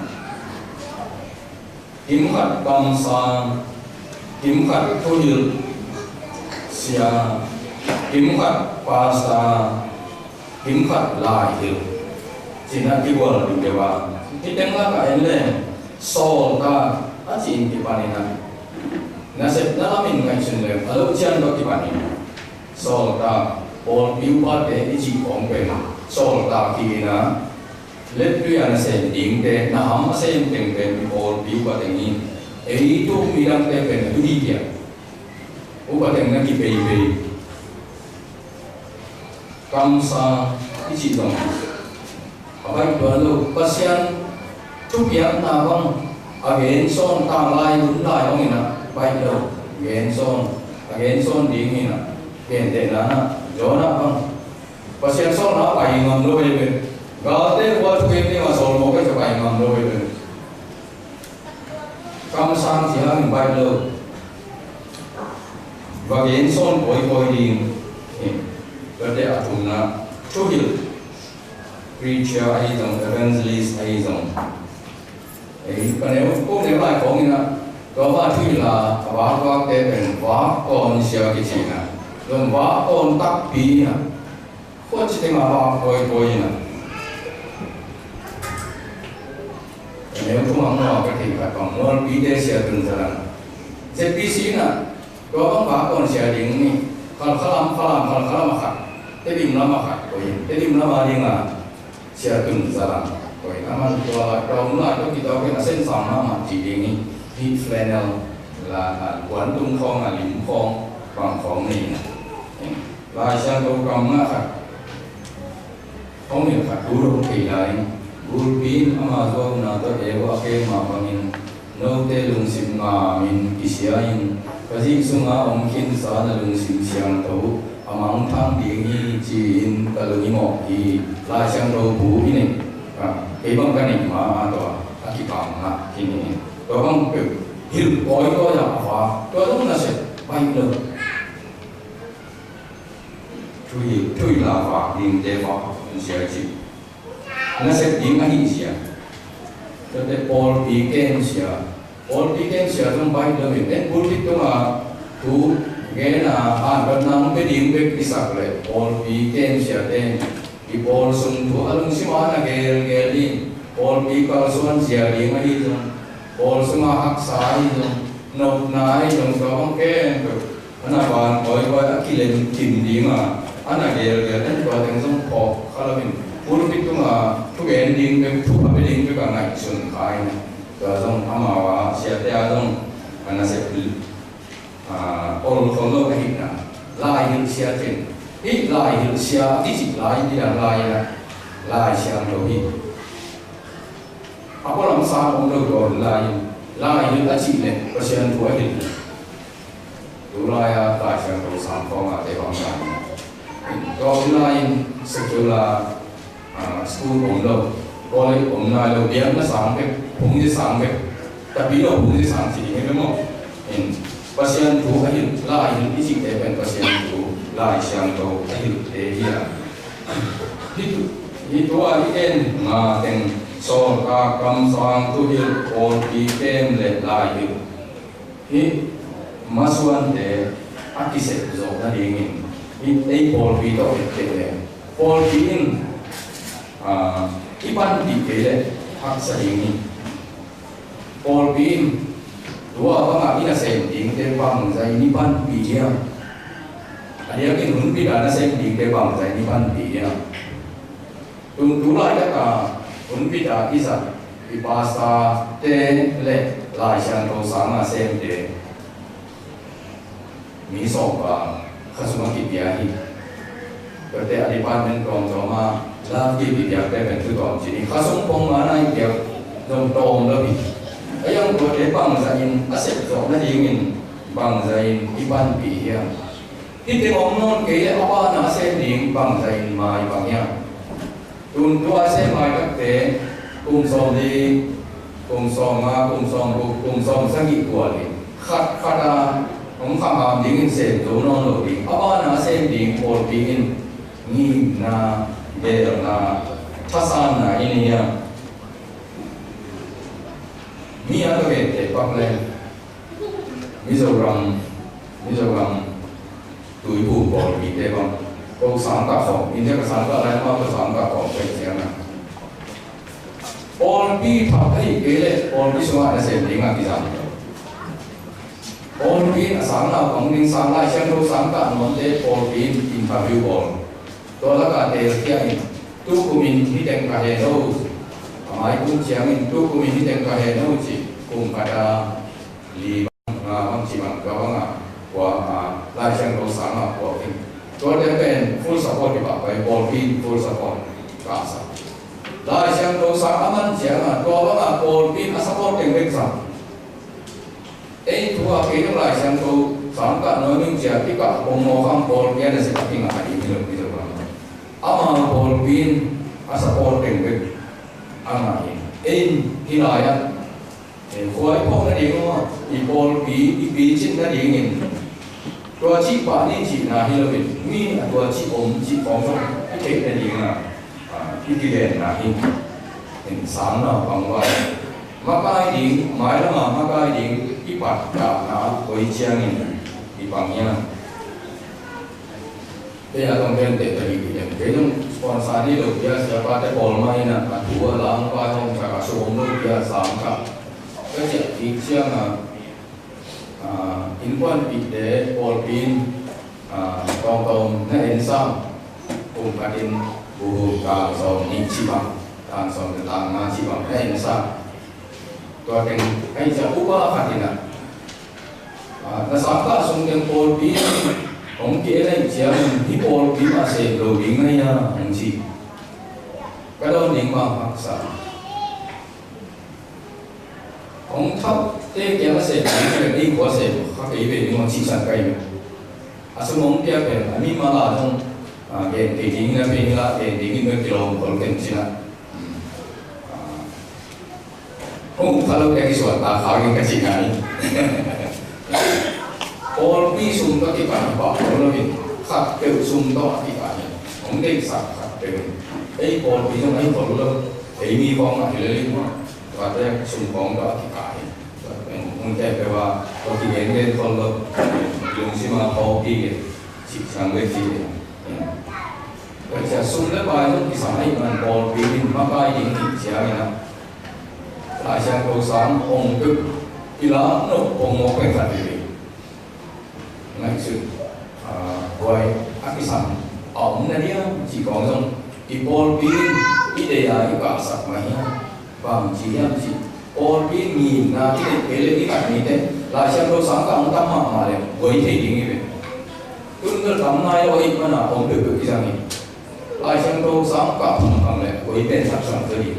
kim khat kamsang, kim khat thuhilh sia, kim khat pastor, kim khat laihilh, ci-in ah kigual ding deuh a. Hih teng lakah en leng sawltak a ci-in kipan in ah, nasepna lamin ngaihsun leng a loh ciang tawh kipan in, sawltak, pawlpi upate i cih khawng pen sawltak hi in ah, lettui a nasem dingte, na ham a sem teng pen i pawlpi upa teng hi. Ei thu-um mi dangte pen a tu hi, tia upa teng na kipeipei. Kamsang i cih zong a baih tuan lo. Pasian thupiakna bang a gensawn, tanglai hun lai hong in ah baih lo. Gensawn, a gensawn ding hi in ah, gentehna in ah Jonah bang Pasian sawlna pai ngam lo hi ve. Galte khua thugen dingah sawl mawk ahih ciang pai ngam lo hi ve. Kamsang ci hangin baih lo. Va gensawn kawikawi ding hi. Tuate a thumna, thuhilh, preacher ahi zong, evangelist ahi zong. Ei, ka neu, ko neu lai khawng in ah, tua bang thuhilh a, a vakvakte pen vak kawn sia kici in ah. Zong vak kawn takpi in ah. Khuaci teng a vak kawikawi in ah. Ka neu thumang maw ka thei khat bang, mualpite sia tun zalang. Z B C in ah, tua bang vak kawn sia ding ni, Khalkhalam, Falam, Khalkhalam a khat, Tedim lam a khat, koih in, Tedim lam a ding a, sia tun zalang, koih in, a man tua, tua um lai, tua kitawk in a sen sang mahmah ci ding ni, hi flannel, la, a, kuan tung khawng, a lim khawng, bang khawng ni, Lai Siangtho kam ngah khat. Hong hilh khat tu dong thei lai in, gulpi in ama zuauna tawh Eva a kem mah bangin, note lungsim ngamin kisia in, ka zik sunga om khinsa na lungsim siangtho a mangthang ding hi ci-in ka lung i mawh hi. Lai Siangtho bu i neih, ah, kei bang ka neih ma a tua a kipam ngah hi ni. Tua bang peuh hilh kawikawi a va, tua dong nasep baih lo. Thuhilh, thuhilh a vak dingte vak hun sia ci. Nasep ding ahih sia. Tuate pawlpi kem sia. Pawlpi kem sia zong baih lo in, en pulpit tunga thu gen a, a dotna hong pia ding bek i sak leh, pawlpi kem siate in i pawl sung thu a lungsim a na gelgel in, pawlpi kalsuan sia ding ahi zong, pawl sunga haksa ahi zong, nopna ahi zong, tua bang khempeuh a na van kawikawi a kilem kim ding a, a na gelgel, en tua teng zong phawk kha lo in, pulpit tunga thugen ding bek, thu a pia ding bek a ngaihsun kha in, tua zong amau a siate a zong a nasep, a, ol khol lo ahihna. Lai hilh sia cin, hih lai hilh sia a kicih lai, nidang lai a, Lai Siangtho hi. A pualam sang om lo tua hun lai in, lai hilh a cih leh Pasian thu a hilh. Tu lai a Lai Siangtho sang khawng a te bang lai in, tua hun lai in secular, ah, school om lo, college om nai lo, biakna sang bek, phungzi sang bek, tapi lo phungzi sang ci ding hi ve maw. In, Pasian thu a hilh, lai hilh i cihte pen Pasian thu, Lai Siangtho a hilhte hi a. Hih tu, hih tua i en nga teng, sawltak, kamsang, thuhilh, pawlpi kem le lai hilh. Hih masuante a kisep zawh nadingin, hih ei pawlpi tawh etkeh le, pawlpi in, ah, i panpih kei le haksa ding hi. Pawlpi in tua bangah i nasem dingte bangzah in i panpih hiam? A diakin hunpih a nasem dingte bangzah in i panpih hiam? Tun tu laitaka hunpih a i zat i pastorte le Lai Siangtho sanga semte mi sawm bang khasung a kipia hi. Tuate a department tuamtuam a love gift i piakte pen tu tuam ci ni. Khasung pong mana i piak zong tawm lo hi. A yang tuate bangzah in a sep zawh nadingin bangzah in i panpih hiam? Hih teng om nawn kei le a bana a sem ding bangzah in mai bang hiam? Tun tua a sem mai takte kum sawm li, kum sawm nga, kum sawm guk, kum sawm sagih kual in khat khat a hong khamham dingin sem zo nawn lo ding. A bana a sem ding pawlpi in ngimna, gelna, thasanna i nei a, mi a ka vente pak le Mizoram, Mizoram Tuiphum pawlpite bang, ko sangkah khawm, India ka sangkah lai, amau ka sangkah khawm pen ciang a, pawlpi thak ahih kei leh pawlpi sungah nasem dingah kizang lo. Pawlpi a sang naupang ding sang, Lai Siangtho sangkah nuamte pawlpi in interview bawl. Tua lakah telkhia in, tu kumin hih teng ka hen o, a mai kum ciangin tu kumin hih teng ka hen o ci, kum khat a li bang, nga bang, ci bang, tua bangah kua, a, Lai Siangtho sangah kua khin. Tuate pen full support kibak pai, pawlpi in full support ka sa. Lai Siangtho sang a man ciangah tua bangah pawlpi in a support teng bek sa. Ei thu a kei zong Lai Siangtho sangkah nuam ing ci a kikah pongmawk hang pawlpi a nasep a kingah a ding hi lo, hi lo bang. Amau pawlpi in a support teng bek a ngah hi. Ei in hih lai-ah, eh, khuaiphawk nading aw, i pawlpi i picin nadingin Tua cih pah ni cihna hi loin, mi a tua cih om cih khawng zong i theih nading a, a, i kigenna hi. Ensang naupang vai, makai ding, mailam a makai ding i pattahna koi ciangin i pang hiam? Kei a tong pen teh tadi kidem. Kei zong sponsor ni lo pia, siapate pawl mah in a, a thu a lang pai hong kha, a sawm lo pia, sang kha. Ka ciah kik ciang a, a, innkuanpihte pawlpi in, a, tawmtawm na ensam, kum khat in buhu tang sawm nih cih bang, tang sawm le tang nga cih bang na ensam. Tua teng ahih ciang upa khat in a, a, na sangkah sung teng pawlpi hong ki-en ahih ciangin hih pawlpi mah sem lo ding na hia, hong ci. Ka dawn ding bang haksa. Hong thapte kiang a sem ding, ei khua sem kha kei ve ding, hong cihsan ka hi ve. A sum hong piak pen a mimal a zong, a, gen kei ding na pen hi la, gen ding in bek kilawm khol ken cin a. A, hong kha lote kisuan ta kha ding ka cihna hi. Pawlpi sum tawh kipah, pah lo in, khat peuh sum tawh a kipah hi. Hong deihsak khat peuh in. Ei pawlpi zong ei khol lo, ei mi khawng a hi lel in maw. Tuate sum khawng tawh a kipah hi. Hong tek peuh a, tua kigengen khol lo. Lungsim a khawng kige, sik sang ve kige. Tua ciang sum le pai zong kisam ahih man pawlpi in makai ding cih ciangin a, Lai Siangtho sang hong peuh, i lak nop hong mawk pen khat hi ve. Ngaihsut, a, huai a kisam a om na diam cih khawng zong i pawlpi in i deih a i kahsak mah hiam? Bang ci hiam cih, pawlpi in ngimna kineih kei leh i khat mite Lai Siangtho sang kah hong tam mahmah leh buai thei ding hi ve. Tun bel tam nai lo ahih man a om peuhpeuh kizang hi. Lai Siangtho sang kah phungphang leh buai pen thak sang zaw ding.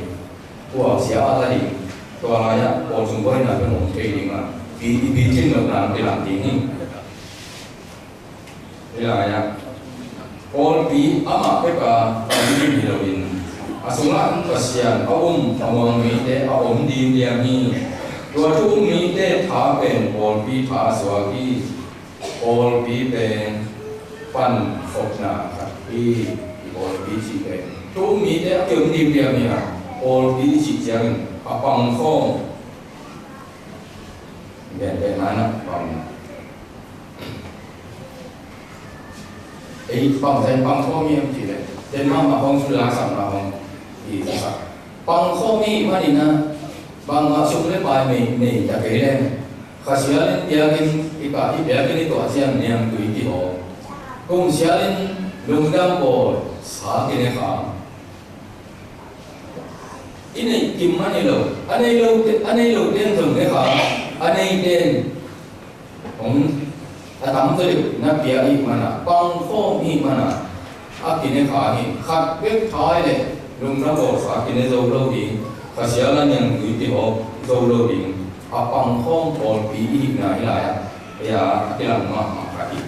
Kua sia a ta ding. Tua lai-ah pawl sung buaina pen om thei ding a, pi, i picing lohna kilang ding hi. Hih lai-ah pawlpi amah bek a om ding hi loin, a sungah Pasian a um a muang mite a om ding liang hi. Tua thu um mite tha pen pawlpi tha a suak hi. Pawlpi pen pankhopna khat hi. I pawlpi cih pen thu um mite a kiom ding liang hi a, pawlpi cih ciangin a pangkhawm. Gen pen nai na pang. Ei, pang zen pang khawm hiam cih leh, zen mahmah hong sum langsam na hong i sak. Pang khawm hi manin a, bangmah sum le pai nei, nei ta kei leng, Kha Sial in biakinn i kah, i biakinn i tuah ciang niangtui kihaw. Kum Sial in lungdam bawl sa kine kha. I neih kim mah hi lo. A nei lo te, a nei lo ten zong ne kha. A nei ten hong a tam zaw deuh na pia ahih man a, pangkhawm ahih man a, a kine kha hi. Khat bek thai leh lungdam bawl sa kine zo lo ding. Kha Sial a niangtui kihaw zo lo ding. A pangkhawm pawlpi i hihna hi lai-ah, ei a, a kilang mahmah khat hi.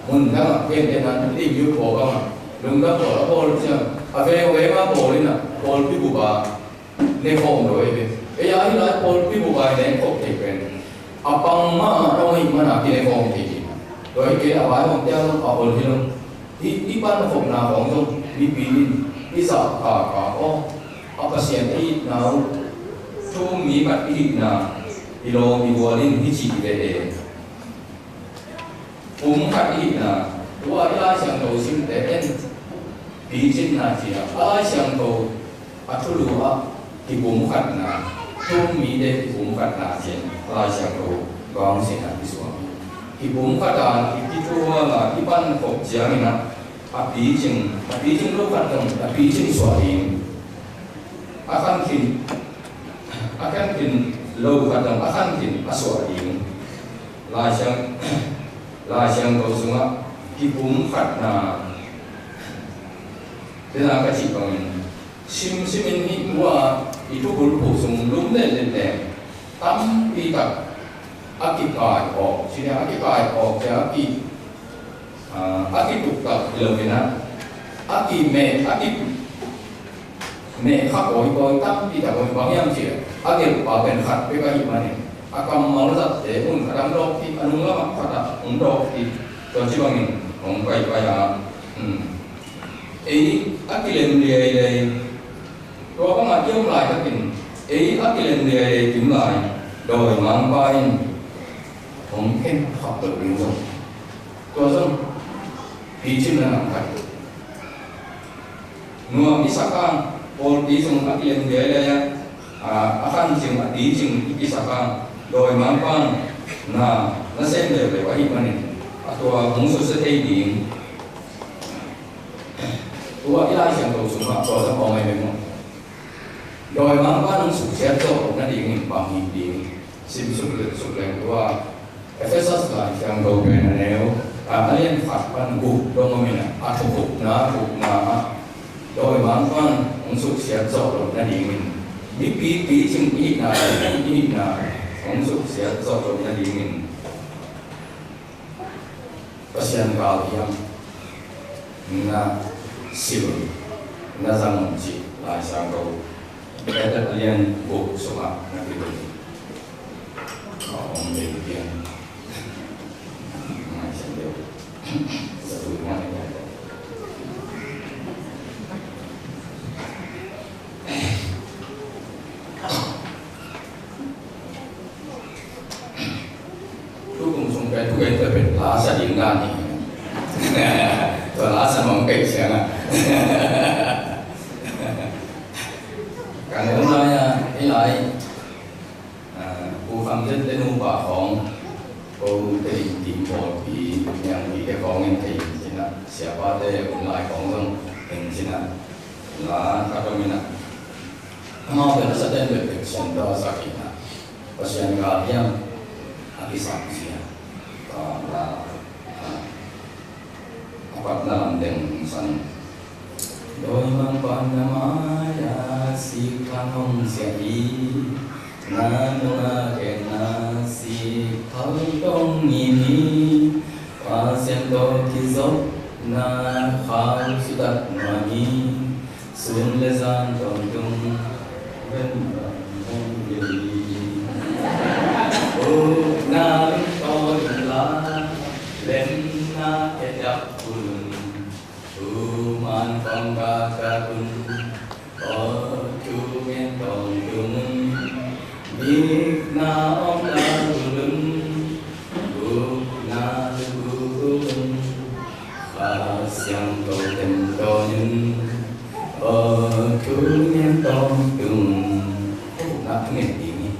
Mun dangah gentehna, i Youth Bawl bangah lungdam bawl a bawl ciang a vengveng a bawl in a, pawlpi bup a ne khawm lo ei ve. Ei a hi lai pawlpi bup a i ne khawm thei pen a pang mahmah dong ahih man a kine khawm thei hi. Tua hi kei a vaihawmte a zong a ol hi lo. I, i pankhopna khawng zong mipi in i zahtaktak aw, a Pasian i itna uh, thu um mi khat i hihna i lawm i gual in hi cih ve e. Pumkhat i hihna, tua i Lai Siangtho simte en, picinna ci a, a Lai Siangtho a thulu ah kipumkhatna, thu um mite kipumkhatna ci a, a Lai Siangtho kawng sinah kisuang. Kipumkhat a, i kithual a, i pankhop ciangin a, a picing, a picing lo khat zong, a picing suah ding. A khan khin, a khan khin lo khat zong, a khan khin a suah ding. Lai Siang, Lai Siangtho sungah kipumkhatna, tena ka cih bangin, simsim in hih tua i thubulphuh sung lum letlet leh tampi tak a kikai awk, ci a kikai awk, ci a ki, a, a kituktak hi lo in a, a kimeh, a ki meh kha kawikawi tampi tak om, bang hiam cih leh a gelhpa pen khat bek ahih manin a kammal zatte mun khat ah hong dawk kik, a nung lamah khat ah hong dawk kik. Tua ci bangin hong paipai a, hmm, ei a kilem liailei, tua bangah i om laitakin ei a kilem liailei kim lai, dawimangpa in hong khen khap lo ding zong, tua zong picin na nang khat. Nuam i sak a, pawlpi sung a kilem liailai a, a khan cing a ti cing i kisak a, dawimangpa'n na, na sem leuleu ahih manin a tua hong susia thei ding. Tua i Lai Siangtho sungah tua zong a om ahi ve maw. Dawimangpa'n hong suksiat zawh loh nadingin bang hi ding, sim suk leng, suk leng tua Efesa Lai Siangtho pen a neu, a, a lian khat pan guk dong om in a, a thugukna, gukna ah dawimangpa'n hong suksiat zawh loh nadingin, mipi picing i hihna, i hihna hong suksiat zawh loh nadingin Pasian galhiam na sil, na zang un cih Lai Siangtho Peter a lian guk sungah na kidong. A om ve pian. Ngai siam deuh. Sa tu ngai ngai. Tukum sung pen, tu pen, tu pen, la sa ding dan ni. Tua la sa mong kei siang a. Kan ong lai a, i lai. Ah, Pu Kham Zen te nupa khong, ko te in kim pawlpi, niang pi te khong in thei in cin a, siapa te ong lai khong zong in cin a, la ka tom in a. Amau te na sa ten bek bek sian tua sa ki na. Pasian galhiam a kisam sia. Tua la, ah, a patna lam teng san. Dawimangpa'n na mai-ah sik thang hong siah hi, na nungah khekna sik thal dong ngim hi, Pasian tawh kizopna khau sutat nuam hi, sun le zan tawntung ven bang hong hi. Ukna lungtawi la, lemna khedap kulun, thuman kong kakak un, aw thu ngen tawntung un, mikna om ta kulun, ukna lukuk un, Kha Siangtho tem tawn un, aw thu ngen tawntung un. Ukna thu ngen ding hi.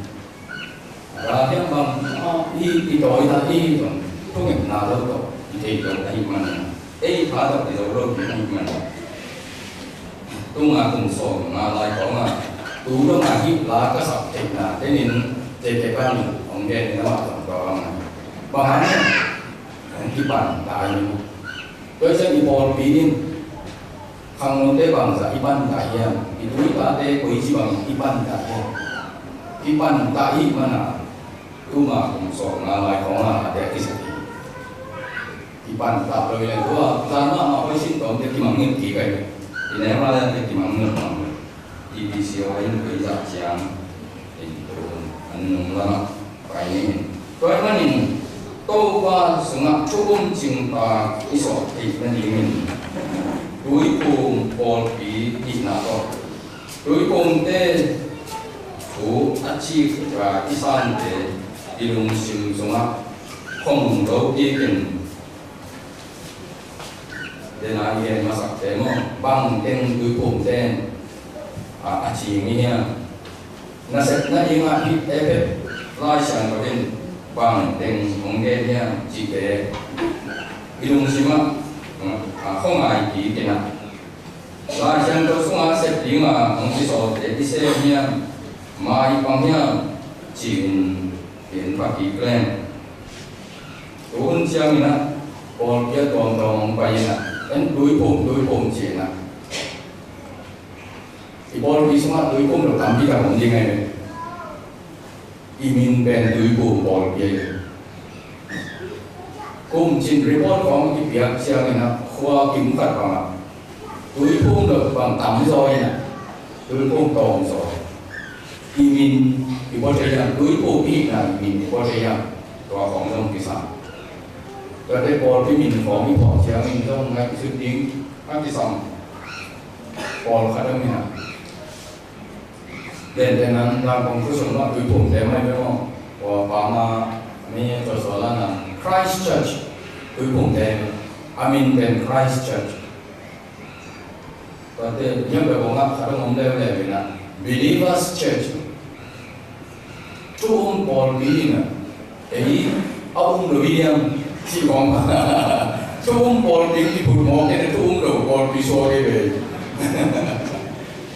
Galhiam bang, ah, i, i tawi ta i, zong thungetna lo tawh i thei lo ahih manin, ei tha tawh i zo lo ding ahih manin, tunga kum sawm nga lai kawngah tu dongah hih la ka sak theihna tenin J K Khan hong gen in amah zong tua bang a, bang hang hiam hong kipan ta i maw. Tua i ciang i pawlpi in khangnote bangzah i pantah hiam? I tu i tate koici bangin i pantah hiam? I pantah i hih mana tuma kum sawm nga lai khawng a ate a kisak hi. I pantah lo i leh tua zan mahmah hoih sin tawmte kimangngilh kik ahi. I neu lai ate kimangngilh mahmah. I P C O in koici ciang in tu an nung lamah pai ni in. Tua ahih manin Topa sungah thu um cingpa i sawh theih nadingin Tuiphum pawlpi hihna tawh Tuiphumte thu a cik a kisante i lungsim sungah khong lo kikin Dena i gen masakte maw, bang teng Tuiphumte a, a cing i hiam? Nasepna dingah hih Efesa Lai Siangtho in bang teng hong gen hiam cihte i lungsimah a, a khuangai kik in a, Lai Siangtho sungah sep dinga hong kisawlte i sem hiam, mai pang hiam ci-in gen pha kik leng. Tu hun ciangin ah pawlpi a tuamtuam hong pai in ah, en Tuiphum, Tuiphum ci-in ah. I pawlpi sungah Tuiphum lo tampi tak om ding ahi ve. I min pen Tuiphum pawlpi ahi ve. Kum cin report khawng kipiak ciangin ah khua kim khat bangah Tuiphum lo bang tam zaw in ah, Tuiphum tawm zaw. I min i pua thei hiam, Tuiphum i hihna i min i pua thei hiam, tua khawng zong kisam. Tuate pawlpi min khawng i phuak ciangin zong ngaihsut ding a kisam pawlkhat om hi a. Denden an Zangkong khua sung mah Tuiphumte mah hi ve maw. Tua pa mah mi Joshua Lan an Christ Church, Tuiphumte a min pen Christ Church. Tuate hiam bek bawngah khat hong om leuleu in a, Believers Church. Thu um pawlpi in a, ei a um lo hi hiam cih khawng. Thu um pawlpi kiphut mawk in a, thu um lo pawlpi suak hi ve.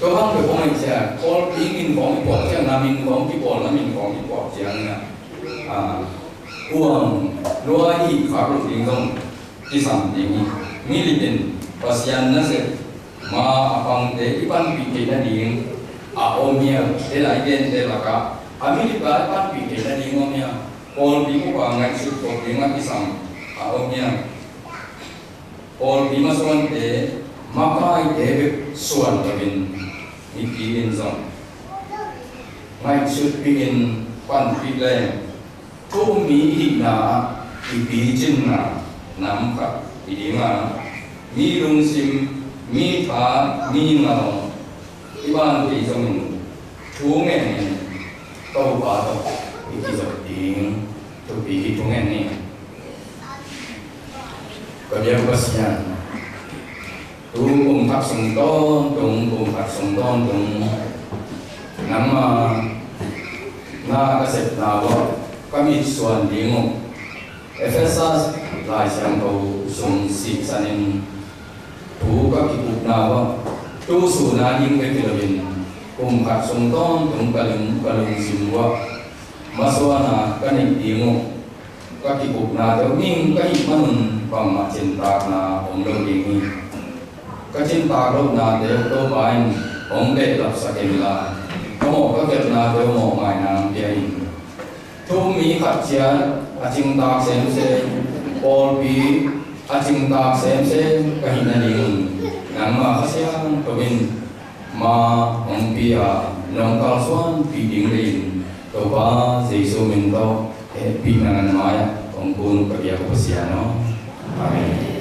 Tua bang bek bawng ahih ciang pawlpi min khawng i phuak ciang, na min khawng kipawl, na min khawng i phuak ciang in a, a, kuang lua i khak loh ding zong kisam ding hi. Mi litin Pasian nasep ma a pangte i panpih theih nading a om hiam? Te lai gente lakah a mi lipa i panpih theih nading om hiam? Pawlpi upa ngaihsut pawlpi ngah kisam a om hiam? Pawlpi masuante makaite bek suan loin mipi in zong ngaihsut pihin panpih leng thu um mi i hihna ah i picinna nam khat i ding a, mi lungsim, mi tha, mi ngal i ban kei zongin thu ngenin Topa tawh i kizop ding thupi hi. Thu ngen ni. Ka biak Pasian, tu kum khat sung tawntung, kum khat sung tawntung nangma na ka sepna uah ka mitsuan ding uh Efesa Lai Siangtho sung siksanin thu ka kikupna uah tu sun a ding bek hi loin kum khat sung tawntung ka lung, ka lungsim uah masuana ka neih ding uh ka kikupnate uh ning ka hih manun bangmah cintakna om lo ding hi. Ka cintak lohnate uh Topa in hong behlapsak inla, ka mawh ka kepnate uh mawhmaina hong pia in. Thu um mi khat ciat a cingtak semsem, pawlpi a cingtak semsem ka hih nadingun nangma Kha Siangtho in ma hong pia, nong kalsuanpih ding leiin Topa Jesu min tawh hehpihna ngan mai-ah hong kun uh ka biak uh Pasian aw. Amen.